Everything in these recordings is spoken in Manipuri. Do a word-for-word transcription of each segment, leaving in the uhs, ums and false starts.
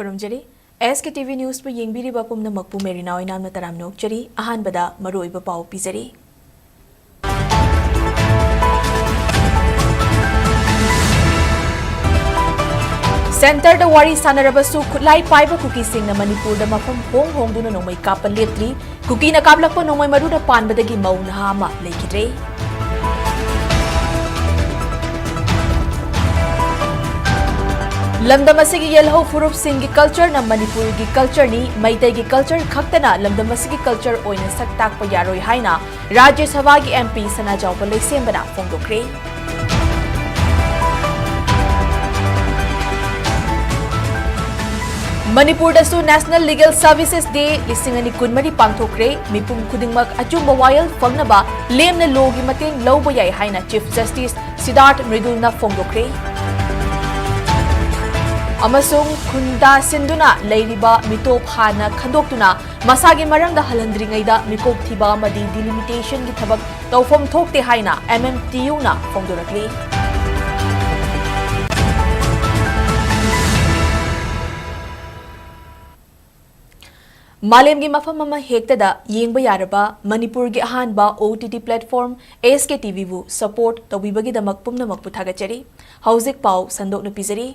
ꯈꯨꯔꯨꯝꯖꯔꯤ꯫ ꯑꯦꯁ ꯀꯦ ꯇꯤ ꯚꯤ ꯅ꯭ꯌꯨꯁꯄꯨ ꯌꯦꯡꯕꯤꯔꯤꯕ ꯄꯨꯝꯅꯃꯛꯄꯨ ꯃꯦꯔꯤꯅꯥ ꯑꯣꯏꯅꯥꯝꯅ ꯇꯔꯥꯝꯅ ꯑꯣꯛꯆꯔꯤ꯫ ꯑꯍꯥꯟꯕꯗ ꯃꯔꯨꯑꯣꯏꯕ ꯄꯥꯎ ꯄꯤꯖꯔꯤ꯫ ꯁꯦꯟꯇꯔꯗ ꯋꯥꯔꯤ ꯁꯥꯟꯅꯔꯕꯁꯨ ꯈꯨꯠꯂꯥꯏ ꯄꯥꯏꯕ ꯀꯨꯀꯤꯁꯤꯡꯅ ꯃꯅꯤꯄꯨꯔꯗ ꯃꯐꯝ ꯍꯣꯡ ꯍꯣꯡꯗꯨꯅ ꯅꯣꯡꯃꯩ ꯀꯥꯞꯄ ꯂꯦꯞꯇ꯭ꯔꯤ꯫ ꯀꯨꯀꯤꯅ ꯀꯥꯞꯂꯛꯄ ꯅꯣꯡꯃꯩ ꯃꯔꯨꯅ ꯄꯥꯟꯕꯗꯒꯤ ꯃꯧ ꯅꯍꯥ ꯑꯃ ꯂꯩꯈꯤꯗ꯭ꯔꯦ꯫ ꯂꯝꯗꯝ ꯑꯁꯤꯒꯤ ꯌꯦꯜꯍꯧ ꯐꯨꯔꯨꯞꯁꯤꯡꯒꯤ ꯀꯜꯆꯔꯅ ꯃꯅꯤꯄꯨꯔꯒꯤ ꯀꯜꯆꯔꯅꯤ, ꯃꯩꯇꯩꯒꯤ ꯀꯜꯆꯔ ꯈꯛꯇꯅ ꯂꯝꯗꯝ ꯑꯁꯤꯒꯤ ꯀꯜꯆꯔ ꯑꯣꯏꯅ ꯁꯛ ꯇꯥꯛꯄ ꯌꯥꯔꯣꯏ ꯍꯥꯏꯅ ꯔꯥꯖ꯭ꯌ ꯁꯚꯥꯒꯤ ꯑꯦꯝ ꯄꯤ ꯁꯅꯥꯖꯥꯎꯕ ꯂꯩꯁꯦꯝꯕꯅ ꯐꯣꯡꯗꯣꯛꯈ꯭ꯔꯦ꯫ ꯃꯅꯤꯄꯨꯔꯗꯁꯨ National Legal Services Day ꯂꯤꯁꯤꯡ ꯑꯅꯤ ꯀꯨꯟꯃꯔꯤ ꯄꯥꯡꯊꯣꯛꯈ꯭ꯔꯦ꯫ ꯃꯤꯄꯨꯝ ꯈꯨꯗꯤꯡꯃꯛ ꯑꯆꯨꯝꯕ ꯋꯥꯌꯦꯜ ꯐꯪꯅꯕ ꯂꯦꯝꯅ ꯂꯣꯒꯤ ꯃꯇꯦꯡ ꯂꯧꯕ ꯌꯥꯏ ꯍꯥꯏꯅ ꯆꯤꯐ ꯖꯁꯇꯤꯁ ꯁꯤꯗꯥꯔꯊ ꯃ꯭ꯔꯤꯗꯨꯜꯅ ꯐꯣꯡꯗꯣꯛꯈ꯭ꯔꯦ꯫ ꯑꯃꯁꯨꯡ ꯈꯨꯟꯗꯥ ꯁꯤꯟꯗꯨꯅ ꯂꯩꯔꯤꯕ ꯃꯤꯇꯣꯞ ꯍꯥꯟꯅ ꯈꯟꯗꯣꯛꯇꯨꯅ ꯃꯁꯥꯒꯤ ꯃꯔꯝꯗ ꯍꯜꯍꯟꯗ꯭ꯔꯤꯉꯩꯗ ꯃꯤꯀꯣꯛ ꯊꯤꯕ ꯑꯃꯗꯤ ꯗꯤꯂꯤꯃꯤꯇꯦꯁꯟꯒꯤ ꯊꯕꯛ ꯇꯧꯐꯝ ꯊꯣꯛꯇꯦ ꯍꯥꯏꯅ ꯑꯦꯝ ꯑꯦꯝ ꯇꯤ ꯌꯨꯅ ꯐꯣꯡꯗꯣꯔꯛꯂꯤ꯫ ꯃꯥꯂꯦꯝꯒꯤ ꯃꯐꯝ ꯑꯃ ꯍꯦꯛꯇꯗ ꯌꯦꯡꯕ ꯌꯥꯔꯕ ꯃꯅꯤꯄꯨꯔꯒꯤ ꯑꯍꯥꯟꯕ ꯑꯣ ꯇꯤ ꯇꯤ platform ꯑꯦꯁ ꯀꯦ ꯇꯤ ꯚꯤꯕꯨ support ꯇꯧꯕꯤꯕꯒꯤꯗꯃꯛ ꯄꯨꯝꯅꯃꯛꯄꯨ ꯊꯥꯒꯠꯆꯔꯤ꯫ ꯍꯧꯖꯤꯛ ꯄꯥꯎ ꯁꯟꯗꯣꯛꯅ ꯄꯤꯖꯔꯤ꯫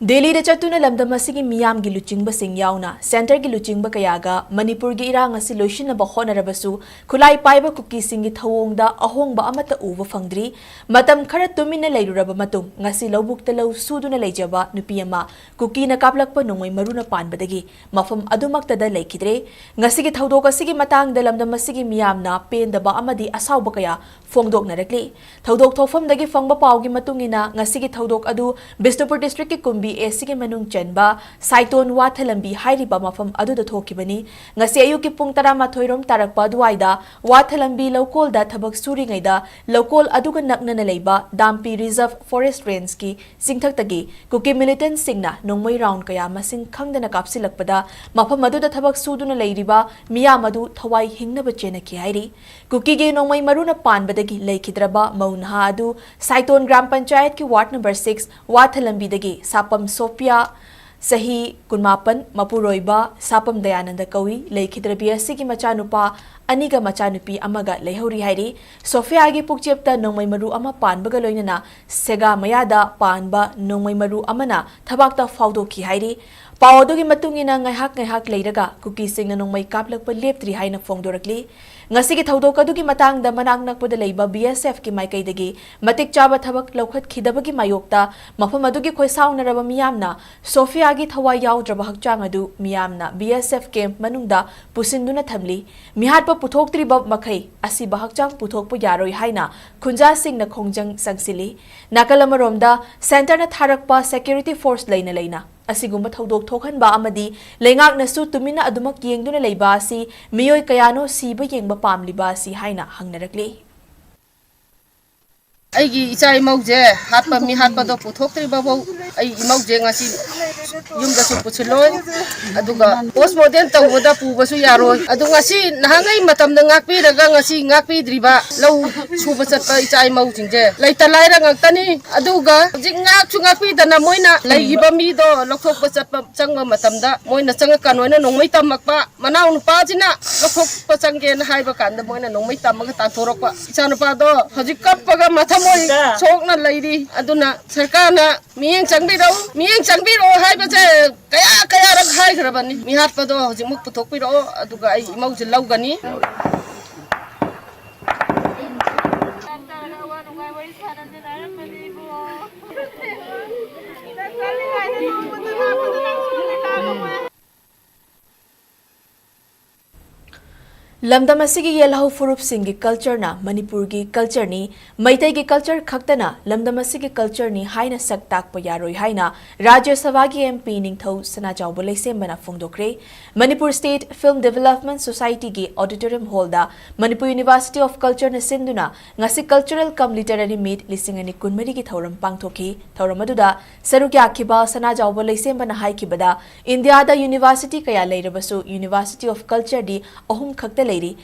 ꯗꯦꯜꯂꯤꯗ ꯆꯠꯇꯨꯅ ꯂꯝꯗꯝ ꯑꯁꯤꯒꯤ ꯃꯤꯌꯥꯝꯒꯤ ꯂꯨꯆꯤꯡꯕꯁꯤꯡ ꯌꯥꯎꯅ ꯁꯦꯟꯇꯔꯒꯤ ꯂꯨꯆꯤꯡꯕ ꯀꯌꯥꯒ ꯃꯅꯤꯄꯨꯔꯒꯤ ꯏꯔꯥꯡ ꯑꯁꯤ ꯂꯣꯏꯁꯤꯟꯅꯕ ꯍꯣꯠꯅꯔꯕꯁꯨ ꯈꯨꯠꯂꯥꯏ ꯄꯥꯏꯕ ꯀꯨꯀꯤꯁꯤꯡꯒꯤ ꯊꯧꯑꯣꯡꯗ ꯑꯍꯣꯡꯕ ꯑꯃꯠꯇ ꯎꯕ ꯐꯪꯗ꯭ꯔꯤ꯫ ꯃꯇꯝ ꯈꯔ ꯇꯨꯃꯤꯟꯅ ꯂꯩꯔꯨꯔꯕ ꯃꯇꯨꯡ ꯉꯁꯤ ꯂꯧꯕꯨꯛꯇ ꯂꯧ ꯁꯨꯗꯨꯅ ꯂꯩꯖꯕ ꯅꯨꯄꯤ ꯑꯃ ꯀꯨꯀꯤꯅ ꯀꯥꯞꯂꯛꯄ ꯅꯣꯡꯃꯩ ꯃꯔꯨꯅ ꯄꯥꯟꯕꯗꯒꯤ ꯃꯐꯝ ꯑꯗꯨꯃꯛꯇꯗ ꯂꯩꯈꯤꯗ꯭ꯔꯦ꯫ ꯉꯁꯤꯒꯤ ꯊꯧꯗꯣꯛ ꯑꯁꯤꯒꯤ ꯃꯇꯥꯡꯗ ꯂꯝꯗꯝ ꯑꯁꯤꯒꯤ ꯃꯤꯌꯥꯝꯅ ꯄꯦꯟꯗꯕ ꯑꯃꯗꯤ ꯑꯁꯥꯎꯕ ꯀꯌꯥ ꯐꯣꯡꯗꯣꯛꯅꯔꯛꯂꯤ꯫ ꯊꯧꯗꯣꯛ ꯊꯣꯛꯐꯝꯗꯒꯤ ꯐꯪꯕ ꯄꯥꯎꯒꯤ ꯃꯇꯨꯡ ꯏꯟꯅ ꯉꯁꯤꯒꯤ ꯊꯧꯗꯣꯛ ꯑꯗꯨ ꯕꯤꯁꯅꯨꯄꯨꯔ ꯗꯤꯁꯇ꯭ꯔꯤꯛꯀꯤ ꯀꯨꯝꯕꯤ ꯄꯤ ꯑꯦꯁ ꯁꯤꯒꯤ ꯃꯅꯨꯡ ꯆꯟꯕ ꯁꯥꯏꯇꯣꯟ ꯋꯥꯊꯂꯝꯕꯤ ꯍꯥꯏꯔꯤꯕ ꯃꯐꯝ ꯑꯗꯨꯗ ꯊꯣꯛꯈꯤꯕꯅꯤ꯫ ꯉꯁꯤ ꯑꯌꯨꯛꯀꯤ ꯄꯨꯡ ꯇꯔꯥꯃꯥꯊꯣꯏ ꯔꯣꯝ ꯇꯥꯔꯛꯄ ꯑꯗꯨꯋꯥꯏꯗ ꯋꯥꯊꯂꯝꯕꯤ ꯂꯧꯀꯣꯜꯗ ꯊꯕꯛ ꯁꯨꯔꯤꯉꯩꯗ ꯂꯧꯀꯣꯜ ꯑꯗꯨꯒ ꯅꯛꯅꯅ ꯂꯩꯕ ꯗꯥꯝꯄꯤ ꯔꯤꯖꯔꯚ ꯐꯣꯔꯦꯁ ꯔꯦꯟꯖꯀꯤ ꯆꯤꯡꯊꯛꯇꯒꯤ ꯀꯨꯀꯤ ꯃꯤꯂꯤꯇꯦꯟꯠꯁꯤꯡꯅ ꯅꯣꯡꯃꯩ ꯔꯥꯎꯟ ꯀꯌꯥ ꯃꯁꯤꯡ ꯈꯪꯗꯅ ꯀꯥꯞꯁꯤꯜꯂꯛꯄꯗ ꯃꯐꯝ ꯑꯗꯨꯗ ꯊꯕꯛ ꯁꯨꯗꯨꯅ ꯂꯩꯔꯤꯕ ꯃꯤꯌꯥꯝ ꯑꯗꯨ ꯊꯋꯥꯏ ꯍꯤꯡꯅꯕ ꯆꯦꯟꯅꯈꯤ ꯍꯥꯏꯔꯤ꯫ ꯀꯨꯀꯤꯒꯤ ꯅꯣꯡꯃꯩ ꯃꯔꯨꯅ ꯄꯥꯟꯕꯗꯒꯤ ꯂꯩꯈꯤꯗ꯭ꯔꯕ ꯃꯧ ꯅꯍꯥ ꯑꯗꯨ ꯁꯥꯏꯇꯣꯟ ꯒ꯭ꯔꯥꯝ ꯄꯟꯆꯥꯌꯠꯀꯤ ꯋꯥꯔꯗ ꯅꯝꯕꯔ ꯁꯤꯛꯁ ꯋꯥꯊ ꯂꯝꯕꯤꯗꯒꯤ ꯁꯥꯄꯝ ꯁꯣꯐꯤꯌꯥ, ꯆꯍꯤ ꯀꯨꯟꯃꯥꯄꯟ, ꯃꯄꯨꯔꯣꯏꯕ ꯁꯥꯄꯝ ꯗꯌꯥꯅꯟꯗ ꯀꯧꯏ꯫ ꯂꯩꯈꯤꯗ꯭ꯔꯕꯤ ꯑꯁꯤꯒꯤ ꯃꯆꯥꯅꯨꯄꯥ ꯑꯅꯤꯒ ꯃꯆꯥꯅꯨꯄꯤ ꯑꯃꯒ ꯂꯩꯍꯧꯔꯤ ꯍꯥꯏꯔꯤ꯫ ꯁꯣꯐꯤꯌꯥꯒꯤ ꯄꯨꯛꯆꯦꯞꯇ ꯅꯣꯡꯃꯩ ꯃꯔꯨ ꯑꯃ ꯄꯥꯟꯕꯒ ꯂꯣꯏꯅꯅ ꯁꯦꯒꯥ ꯃꯌꯥꯗ ꯄꯥꯟꯕ ꯅꯣꯡꯃꯩ ꯃꯔꯨ ꯑꯃꯅ ꯊꯕꯥꯛꯇ ꯐꯥꯎꯗꯣꯛꯈꯤ ꯍꯥꯏꯔꯤ꯫ ꯄꯥꯎ ꯑꯗꯨꯒꯤ ꯃꯇꯨꯡ ꯏꯟꯅ ꯉꯥꯏꯍꯥꯛ ꯉꯥꯏꯍꯥꯛ ꯂꯩꯔꯒ ꯀꯨꯀꯤꯁꯤꯡꯅ ꯅꯣꯡꯃꯩ ꯀꯥꯞꯂꯛꯄ ꯂꯦꯞꯇ꯭ꯔꯤ ꯍꯥꯏꯅ ꯐꯣꯡꯗꯣꯔꯛꯂꯤ꯫ ꯉꯁꯤꯒꯤ ꯊꯧꯗꯣꯛ ꯑꯗꯨꯒꯤ ꯃꯇꯥꯡꯗ ꯃꯅꯥꯛ ꯅꯛꯄꯗ ꯂꯩꯕ ꯕꯤ ꯑꯦꯁ ꯑꯦꯐꯀꯤ ꯃꯥꯏꯀꯩꯗꯒꯤ ꯃꯇꯤꯛ ꯆꯥꯕ ꯊꯕꯛ ꯂꯧꯈꯠꯈꯤꯗꯕꯒꯤ ꯃꯥꯌꯣꯛꯇ ꯃꯐꯝ ꯑꯗꯨꯒꯤ ꯈꯣꯏꯁꯥꯎꯅꯔꯕ ꯃꯤꯌꯥꯝꯅ ꯁꯣꯐꯤꯌꯥꯒꯤ ꯊꯋꯥꯏ ꯌꯥꯎꯗ꯭ꯔꯕ ꯍꯛꯆꯥꯡ ꯑꯗꯨ ꯃꯤꯌꯥꯝꯅ ꯕꯤ ꯑꯦꯁ ꯑꯦꯐ ꯀꯦꯝꯞ ꯃꯅꯨꯡꯗ ꯄꯨꯁꯤꯟꯗꯨꯅ ꯊꯝꯂꯤ꯫ ꯃꯤꯍꯥꯠꯄ ꯄꯨꯊꯣꯛꯇ꯭ꯔꯤꯕ ꯃꯈꯩ ꯑꯁꯤꯕ ꯍꯛꯆꯥꯡ ꯄꯨꯊꯣꯛꯄ ꯌꯥꯔꯣꯏ ꯍꯥꯏꯅ ꯈꯨꯟꯖꯥꯁꯤꯡꯅ ꯈꯣꯡꯖꯪ ꯆꯪꯁꯤꯜꯂꯤ꯫ ꯅꯥꯀꯜ ꯑꯃꯔꯣꯝꯗ ꯁꯦꯟꯇꯔꯅ ꯊꯥꯔꯛꯄ ꯁꯦꯀ꯭ꯌꯨꯔꯤꯇꯤ ꯐꯣꯔꯁ ꯂꯩꯅ ꯂꯩꯅ ꯑꯁꯤꯒꯨꯝꯕ ꯊꯧꯗꯣꯛ ꯊꯣꯛꯍꯟꯕ ꯑꯃꯗꯤ ꯂꯩꯉꯥꯛꯅꯁꯨ ꯇꯨꯃꯤꯟꯅ ꯑꯗꯨꯃꯛ ꯌꯦꯡꯗꯨꯅ ꯂꯩꯕ ꯑꯁꯤ ꯃꯤꯑꯣꯏ ꯀꯌꯥꯅꯣ ꯁꯤꯕ ꯌꯦꯡꯕ ꯄꯥꯝꯂꯤꯕ ꯑꯁꯤ ꯍꯥꯏꯅ ꯍꯪꯅꯔꯛꯂꯤ꯫ ꯑꯩꯒꯤ ꯏꯆꯥ ꯏꯃꯧꯁꯦ ꯍꯥꯠꯄ, ꯃꯤ ꯍꯥꯠꯄꯗꯣ ꯄꯨꯊꯣꯛꯇ꯭ꯔꯤꯕꯐꯥꯎ ꯑꯩ ꯏꯃꯧꯁꯦ ꯉꯁꯤ ꯌꯨꯝꯗꯁꯨ ꯄꯨꯁꯤꯜꯂꯣꯏ, ꯑꯗꯨꯒ ꯄꯣꯁꯃꯣꯔꯇꯦꯝ ꯇꯧꯕꯗ ꯄꯨꯕꯁꯨ ꯌꯥꯔꯣꯏ꯫ ꯑꯗꯨ ꯉꯁꯤ ꯅꯍꯥꯟꯉꯩ ꯃꯇꯝꯗ ꯉꯥꯛꯄꯤꯔꯒ ꯉꯁꯤ ꯉꯥꯛꯄꯤꯗ꯭ꯔꯤꯕ ꯂꯧ ꯁꯨꯕ ꯆꯠꯄ ꯏꯆꯥ ꯏꯃꯧꯁꯤꯡꯁꯦ ꯂꯩꯇ ꯂꯥꯏꯔ ꯉꯥꯛꯇꯅꯤ꯫ ꯑꯗꯨꯒ ꯍꯧꯖꯤꯛ ꯉꯥꯛꯁꯨ ꯉꯥꯛꯄꯤꯗꯅ ꯃꯣꯏꯅ ꯂꯩꯈꯤꯕ ꯃꯤꯗꯣ ꯂꯧꯊꯣꯛꯄ ꯆꯠꯄ ꯆꯪꯕ ꯃꯇꯝꯗ ꯃꯣꯏꯅ ꯆꯪꯉꯛꯀꯅꯣꯅ ꯅꯣꯡꯃꯩ ꯇꯝꯃꯛꯄ, ꯃꯅꯥꯎ ꯅꯨꯄꯥꯁꯤꯅ ꯂꯧꯊꯣꯛꯄ ꯆꯪꯒꯦꯅ ꯍꯥꯏꯕ ꯀꯥꯟꯗ ꯃꯣꯏꯅ ꯅꯣꯡꯃꯩ ꯇꯝꯃꯒ ꯇꯥꯟꯊꯣꯔꯛꯄ꯫ ꯏꯆꯥꯅꯨꯄꯥꯗꯣ ꯍꯧꯖꯤꯛ ꯀꯞꯄꯒ ꯃꯊꯃꯣꯏ ꯁꯣꯛꯅ ꯂꯩꯔꯤ꯫ ꯑꯗꯨꯅ ꯁꯔꯀꯥꯔꯅ ꯃꯤꯠꯌꯦꯡ ꯆꯪꯕꯤꯔꯛꯎ, ꯃꯤꯠꯌꯦꯡ ꯆꯪꯕꯤꯔꯛꯑꯣ ꯍꯥꯏꯕꯁꯦ ꯀꯌꯥ ꯀꯌꯥꯔꯛ ꯍꯥꯏꯈ꯭ꯔꯕꯅꯤ꯫ ꯃꯤꯍꯥꯠꯄꯗꯣ ꯍꯧꯖꯤꯛꯃꯛ ꯄꯨꯊꯣꯛꯄꯤꯔꯛꯑꯣ, ꯑꯗꯨꯒ ꯑꯩ ꯏꯃꯧꯁꯦ ꯂꯧꯒꯅꯤ꯫ ꯂꯝꯗꯝ ꯑꯁꯤꯒꯤ ꯌꯦꯜꯍꯧ ꯐꯨꯔꯨꯞꯁꯤꯡꯒꯤ cultureꯅ ꯃꯅꯤꯄꯨꯔꯒꯤ cultureꯅꯤ, ꯃꯩꯇꯩꯒꯤ culture ꯈꯛꯇꯅ ꯂꯝꯗꯝ ꯑꯁꯤꯒꯤ cultureꯅꯤ ꯍꯥꯏꯅ ꯁꯛ ꯇꯥꯛꯄ ꯌꯥꯔꯣꯏ ꯍꯥꯏꯅ ꯔꯥꯖ꯭ꯌ ꯁꯚꯥꯒꯤ MP ꯅꯤꯡꯊꯧ ꯁꯅꯥꯖꯥꯎꯕ ꯂꯩꯁꯦꯝꯕꯅ ꯐꯣꯡꯗꯣꯛꯈ꯭ꯔꯦ꯫ Manipur State Film Development Societyꯒꯤ auditorium hallꯗ Manipur University of Cultureꯅ ꯁꯤꯟꯗꯨꯅ ꯉꯁꯤ Cultural cum Literary Meet ꯂꯤꯁꯤꯡ ꯑꯅꯤ ꯀꯨꯟꯃꯔꯤꯒꯤ ꯊꯧꯔꯝ ꯄꯥꯡꯊꯣꯛꯈꯤ꯫ ꯊꯧꯔꯝ ꯑꯗꯨꯗ ꯁꯔꯨꯛ ꯌꯥꯈꯤꯕ ꯁꯅꯥꯖꯥꯎꯕ ꯂꯩꯁꯦꯝꯕꯅ ꯍꯥꯏꯈꯤꯕꯗ, ꯏꯟꯗꯤꯌꯥꯗ university ꯀꯌꯥ ꯂꯩꯔꯕꯁꯨ University of Cultureꯗꯤ ꯑꯍꯨꯝ ꯈꯛꯇ ꯂꯩꯔꯤ꯫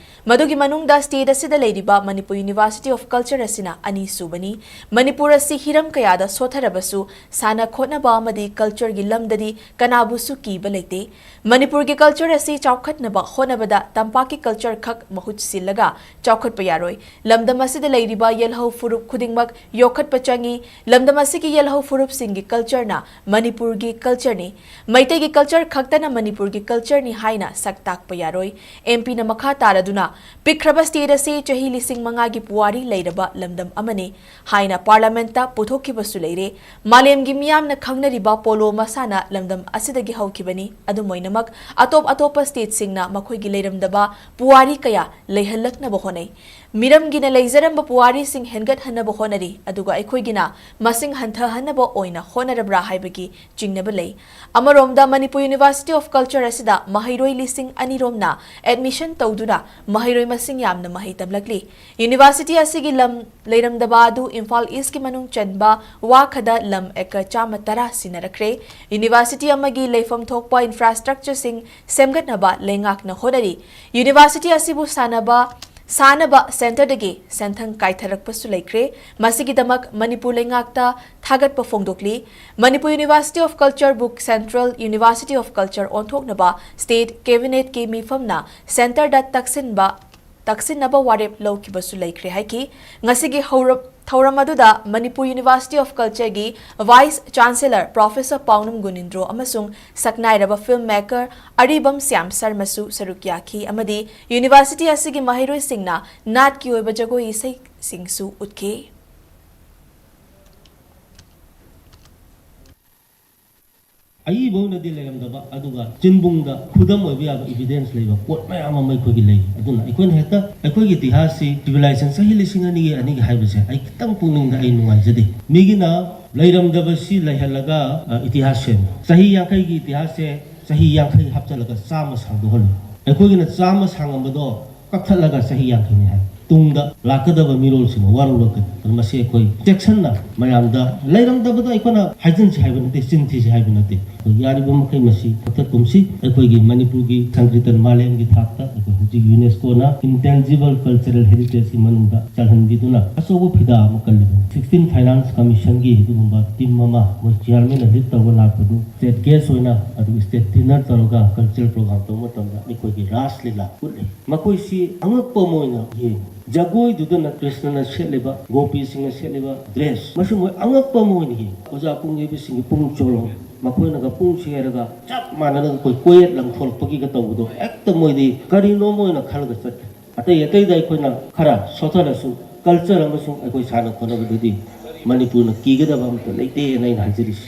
ꯃꯗꯨꯒꯤ ꯃꯅꯨꯡꯗ state ꯑꯁꯤꯗ ꯂꯩꯔꯤꯕ ꯃꯅꯤꯄꯨꯔ University of Culture ꯑꯁꯤꯅ ꯑꯅꯤꯁꯨꯕꯅꯤ꯫ ꯃꯅꯤꯄꯨꯔ ꯑꯁꯤ ꯍꯤꯔꯝ ꯀꯌꯥꯗ ꯁꯣꯠꯊꯔꯕꯁꯨ ꯁꯥꯟꯅ ꯈꯣꯠꯅꯕ ꯑꯃꯗꯤ cultureꯒꯤ ꯂꯝꯗꯗꯤ ꯀꯅꯥꯕꯨꯁꯨ ꯀꯤꯕ ꯂꯩꯇꯦ꯫ ꯃꯅꯤꯄꯨꯔꯒꯤ culture ꯑꯁꯤ ꯆꯥꯎꯈꯠꯅꯕ ꯍꯣꯠꯅꯕꯗ ꯇꯝꯄꯥꯛꯀꯤ culture ꯈꯛ ꯃꯍꯨꯠ ꯁꯤꯜꯂꯒ ꯆꯥꯎꯈꯠꯄ ꯌꯥꯔꯣꯏ꯫ ꯂꯝꯗꯝ ꯑꯁꯤꯗ ꯂꯩꯔꯤꯕ ꯌꯦꯜꯍꯧ ꯐꯨꯔꯨꯞ ꯈꯨꯗꯤꯡꯃꯛ ꯌꯣꯛꯈꯠꯄ ꯆꯪꯏ꯫ ꯂꯝꯗꯝ ꯑꯁꯤꯒꯤ ꯌꯦꯜꯍꯧ ꯐꯨꯔꯨꯞꯁꯤꯡꯒꯤ cultureꯅ ꯃꯅꯤꯄꯨꯔꯒꯤ cultureꯅꯤ꯫ ꯃꯩꯇꯩꯒꯤ culture ꯈꯛꯇꯅ ꯃꯅꯤꯄꯨꯔꯒꯤ cultureꯅꯤ ꯍꯥꯏꯅ ꯁꯛ ꯇꯥꯛꯄ ꯌꯥꯔꯣꯏ꯫ MPꯅ ꯃꯈꯥ ꯇꯥꯔꯗꯨꯅ, ꯄꯤꯛꯈ꯭ꯔꯕ state ꯑꯁꯤ ꯆꯍꯤ ꯂꯤꯁꯤꯡ ꯃꯉꯥꯒꯤ ꯄꯨꯋꯥꯔꯤ ꯂꯩꯔꯕ ꯂꯝꯗꯝ ꯑꯃꯅꯤ ꯍꯥꯏꯅ Parliamentꯇ ꯄꯨꯊꯣꯛꯈꯤꯕꯁꯨ ꯂꯩꯔꯦ꯫ ꯃꯥꯂꯦꯝꯒꯤ ꯃꯤꯌꯥꯝꯅ ꯈꯪꯅꯔꯤꯕ polo ꯃꯁꯥꯟꯅ ꯂꯝꯗꯝ ꯑꯁꯤꯗꯒꯤ ꯍꯧꯈꯤꯕꯅꯤ꯫ ꯑꯗꯨꯝ ꯑꯣꯏꯅꯃꯛ, ꯑꯇꯣꯞ ꯑꯇꯣꯞꯄ stateꯁꯤꯡꯅ ꯃꯈꯣꯏꯒꯤ ꯂꯩꯔꯝꯗꯕ ꯄꯨꯋꯥꯔꯤ ꯀꯌꯥ ꯂꯩꯍꯜꯂꯛꯅꯕ ꯍꯣꯠꯅꯩ꯫ ꯃꯤꯔꯝꯒꯤꯅ ꯂꯩꯖꯔꯝꯕ ꯄꯨꯋꯥꯔꯤꯁꯤꯡ ꯍꯦꯟꯒꯠꯍꯟꯅꯕ ꯍꯣꯠꯅꯔꯤ, ꯑꯗꯨꯒ ꯑꯩꯈꯣꯏꯒꯤꯅ ꯃꯁꯤꯡ ꯍꯟꯊꯍꯟꯅꯕ ꯑꯣꯏꯅ ꯍꯣꯠꯅꯔꯕ꯭ꯔꯥ ꯍꯥꯏꯕꯒꯤ ꯆꯤꯡꯅꯕ ꯂꯩ꯫ ꯑꯃꯔꯣꯝꯗ, Manipur University of Culture ꯑꯁꯤꯗ ꯃꯍꯩꯔꯣꯏ ꯂꯤꯁꯤꯡ ꯑꯅꯤ ꯔꯣꯝꯅ admission ꯇꯧꯗꯨꯅ ꯃꯍꯩꯔꯣꯏ ꯃꯁꯤꯡ ꯌꯥꯝꯅ ꯃꯍꯩ ꯇꯝꯂꯛꯂꯤ꯫ University ꯑꯁꯤꯒꯤ ꯂꯝ ꯂꯩꯔꯝꯗꯕ ꯑꯗꯨ ꯏꯝꯐꯥꯜ Eastꯀꯤ ꯃꯅꯨꯡ ꯆꯟꯕ ꯋꯥ ꯈꯗ ꯂꯝ acre ꯆꯥꯝꯃ ꯇꯔꯥ ꯁꯤꯟꯅꯔꯛꯈ꯭ꯔꯦ꯫ University ꯑꯃꯒꯤ ꯂꯩꯐꯝ ꯊꯣꯛꯄ infrastructureꯁꯤꯡ ꯁꯦꯝꯒꯠꯅꯕ ꯂꯩꯉꯥꯛꯅ ꯍꯣꯠꯅꯔꯤ꯫ University ꯑꯁꯤꯕꯨ ꯁꯥꯟꯅꯕ, ꯁꯥꯟꯅꯕ centreꯗꯒꯤ ꯁꯦꯟꯊꯪ ꯀꯥꯏꯊꯔꯛꯄꯁꯨ ꯂꯩꯈ꯭ꯔꯦ꯫ ꯃꯁꯤꯒꯤꯗꯃꯛ ꯃꯅꯤꯄꯨꯔ ꯂꯩꯉꯥꯛꯇ ꯊꯥꯒꯠꯄ ꯐꯣꯡꯗꯣꯛꯂꯤ꯫ Manipur University of Cultureꯕꯨ Central University of Culture ꯑꯣꯟꯊꯣꯛꯅꯕ state cabinetꯀꯤ ꯃꯤꯐꯝꯅ centreꯗ ꯇꯛꯁꯤꯟꯕ, ꯇꯛꯁꯤꯟꯅꯕ ꯋꯥꯔꯦꯞ ꯂꯧꯈꯤꯕꯁꯨ ꯂꯩꯈ꯭ꯔꯦ ꯍꯥꯏꯈꯤ꯫ ꯉꯁꯤꯒꯤ ꯍꯧꯔꯛ-, ꯊꯧꯔꯝ ꯑꯗꯨꯗ Manipur University of Cultureꯒꯤ Vice Chancellor Professor ꯄꯥꯎꯅꯝ ꯒꯨꯅꯤꯟꯗ꯭ꯔꯣ ꯑꯃꯁꯨꯡ ꯁꯛꯅꯥꯏꯔꯕ film maker ꯑꯔꯤꯕꯝ ꯁ꯭ꯌꯥꯝ ꯁꯔꯃꯁꯨ ꯁꯔꯨꯛ ꯌꯥꯈꯤ ꯑꯃꯗꯤ university ꯑꯁꯤꯒꯤ ꯃꯍꯩꯔꯣꯏꯁꯤꯡꯅ ꯅꯥꯠꯀꯤ ꯑꯣꯏꯕ ꯖꯒꯣꯏ ꯏꯁꯩꯁꯤꯡꯁꯨ ꯎꯠꯈꯤ꯫ ꯑꯏꯕ ꯑꯣꯏꯅꯗꯤ ꯂꯩꯔꯝꯗꯕ, ꯑꯗꯨꯒ ꯆꯤꯟꯕꯨꯡꯗ ꯈꯨꯗꯝ ꯑꯣꯏꯕ ꯌꯥꯕ evidence ꯂꯩꯕ ꯄꯣꯠ ꯃꯌꯥꯝ ꯑꯃ ꯑꯩꯈꯣꯏꯒꯤ ꯂꯩ꯫ ꯑꯗꯨꯅ ꯑꯩꯈꯣꯏꯅ ꯍꯦꯛꯇ ꯑꯩꯈꯣꯏꯒꯤ ꯏꯇꯤꯍꯥꯁꯁꯤ civilization ꯆꯍꯤ ꯂꯤꯁꯤꯡ ꯑꯅꯤꯒꯤ ꯑꯅꯤꯒꯤ ꯍꯥꯏꯕꯁꯦ ꯑꯩ ꯈꯤꯇꯪ ꯄꯨꯛꯅꯤꯡꯗ ꯑꯩ ꯅꯨꯡꯉꯥꯏꯖꯗꯦ꯫ ꯃꯤꯒꯤꯅ ꯂꯩꯔꯝꯗꯕꯁꯤ ꯂꯩꯍꯜꯂꯒ, ꯑ, ꯏꯇꯤꯍꯥꯁ ꯁꯦꯝꯃꯤ꯫ ꯆꯍꯤ ꯌꯥꯡꯈꯩꯒꯤ ꯏꯇꯤꯍꯥꯁꯁꯦ ꯆꯍꯤ ꯌꯥꯡꯈꯩ ꯍꯥꯞꯆꯤꯜꯂꯒ ꯆꯥꯝꯃ ꯁꯥꯡꯗꯣꯛꯍꯜꯂꯤ꯫ ꯑꯩꯈꯣꯏꯒꯤꯅ ꯆꯥꯝꯃ ꯁꯥꯡꯉꯝꯕꯗꯣ ꯀꯛꯊꯠꯂꯒ ꯆꯍꯤ ꯌꯥꯡꯈꯩꯅꯤ ꯍꯥꯏ꯫ ꯇꯨꯡꯗ ꯂꯥꯛꯀꯗꯕ ꯃꯤꯔꯣꯜꯁꯤꯡꯅ ꯋꯥꯔꯧꯔꯛꯀꯅꯤ꯫ ꯑꯗꯨꯅ ꯃꯁꯤ ꯑꯩꯈꯣꯏ ꯆꯦꯛꯁꯤꯟꯅ ꯃꯌꯥꯝꯗ ꯂꯩꯔꯝꯗꯕꯗꯣ ꯑꯩꯈꯣꯏꯅ ꯍꯥꯏꯖꯤꯟꯁꯤ ꯍꯥꯏꯕ ꯅꯠꯇꯦ, ꯆꯤꯟ ꯊꯤꯁꯤ ꯍꯥꯏꯕ ꯅꯠꯇꯦ꯫ ꯑꯩꯈꯣꯏ ꯌꯥꯔꯤꯕ ꯃꯈꯩ ꯃꯁꯤ ꯀꯛꯊꯠꯀꯨꯝꯁꯤ꯫ ꯑꯩꯈꯣꯏꯒꯤ ꯃꯅꯤꯄꯨꯔꯒꯤ ꯁꯪꯀ꯭ꯔꯤꯇꯟ ꯃꯥꯂꯦꯝꯒꯤ ꯊꯥꯛꯇ ꯑꯩꯈꯣꯏ ꯍꯧꯖꯤꯛ UNESCOꯅ intangible cultural heritageꯀꯤ ꯃꯅꯨꯡꯗ ꯆꯜꯍꯟꯕꯤꯗꯨꯅ ꯑꯆꯧꯕ ꯐꯤꯗꯥ ꯑꯃ ꯀꯜꯂꯤꯕꯅꯤ꯫ Sixteen Finance Commissionꯒꯤ ꯑꯗꯨꯒꯨꯝꯕ team ꯑꯃ ꯃꯣꯏ chairmanꯅ lead ꯇꯧꯕ ꯂꯥꯛꯄꯗꯨ state guest ꯑꯣꯏꯅ, ꯑꯗꯨ state dinner ꯇꯧꯔꯒ cultural program ꯇꯧꯕ ꯃꯇꯝꯗ ꯑꯩꯈꯣꯏꯒꯤ ꯔꯥꯁ ꯂꯤꯂꯥ ꯎꯠꯂꯤ꯫ ꯃꯈꯣꯏꯁꯤ ꯑꯉꯛꯄ ꯑꯃ ꯑꯣꯏꯅ ꯌꯦꯡꯉꯤ꯫ ꯖꯒꯣꯏꯗꯨꯗꯅ ꯀ꯭ꯔꯤꯁꯅꯅ ꯁꯦꯠꯂꯤꯕ, ꯒꯣꯄꯤꯁꯤꯡꯅ ꯁꯦꯠꯂꯤꯕ dress, ꯃꯁꯤ ꯃꯣꯏ ꯑꯉꯛꯄ ꯑꯃ ꯑꯣꯏꯅ ꯌꯦꯡꯉꯤ꯫ ꯑꯣꯖꯥ ꯄꯨꯡꯒꯦꯕꯤꯁꯤꯡꯒꯤ ꯄꯨꯡ ꯆꯣꯂꯣꯝ, ꯃꯈꯣꯏꯅꯒ ꯄꯨꯡ ꯁꯦꯔꯒ ꯆꯞ ꯃꯥꯟꯅꯅ ꯑꯩꯈꯣꯏ ꯀꯣꯌꯦꯠ ꯂꯪꯊꯣꯔꯛꯄꯒꯤꯒ ꯇꯧꯕꯗꯣ, ꯍꯦꯛꯇ ꯃꯣꯏꯗꯤ ꯀꯔꯤꯅꯣꯝ ꯑꯣꯏꯅ ꯈꯜꯂꯒ ꯆꯠꯈꯤ꯫ ꯑꯇꯩ ꯑꯇꯩꯗ ꯑꯩꯈꯣꯏꯅ ꯈꯔ ꯁꯣꯊꯔꯁꯨ, culture ꯑꯃꯁꯨꯡ ꯑꯩꯈꯣꯏ ꯁꯥꯟꯅ ꯈꯣꯠꯅꯕꯗꯗꯤ ꯃꯅꯤꯄꯨꯔꯅ ꯀꯤꯒꯗꯕ ꯑꯃꯠꯇ ꯂꯩꯇꯦꯅ ꯑꯩꯅ ꯍꯥꯏꯖꯔꯤꯁꯤ꯫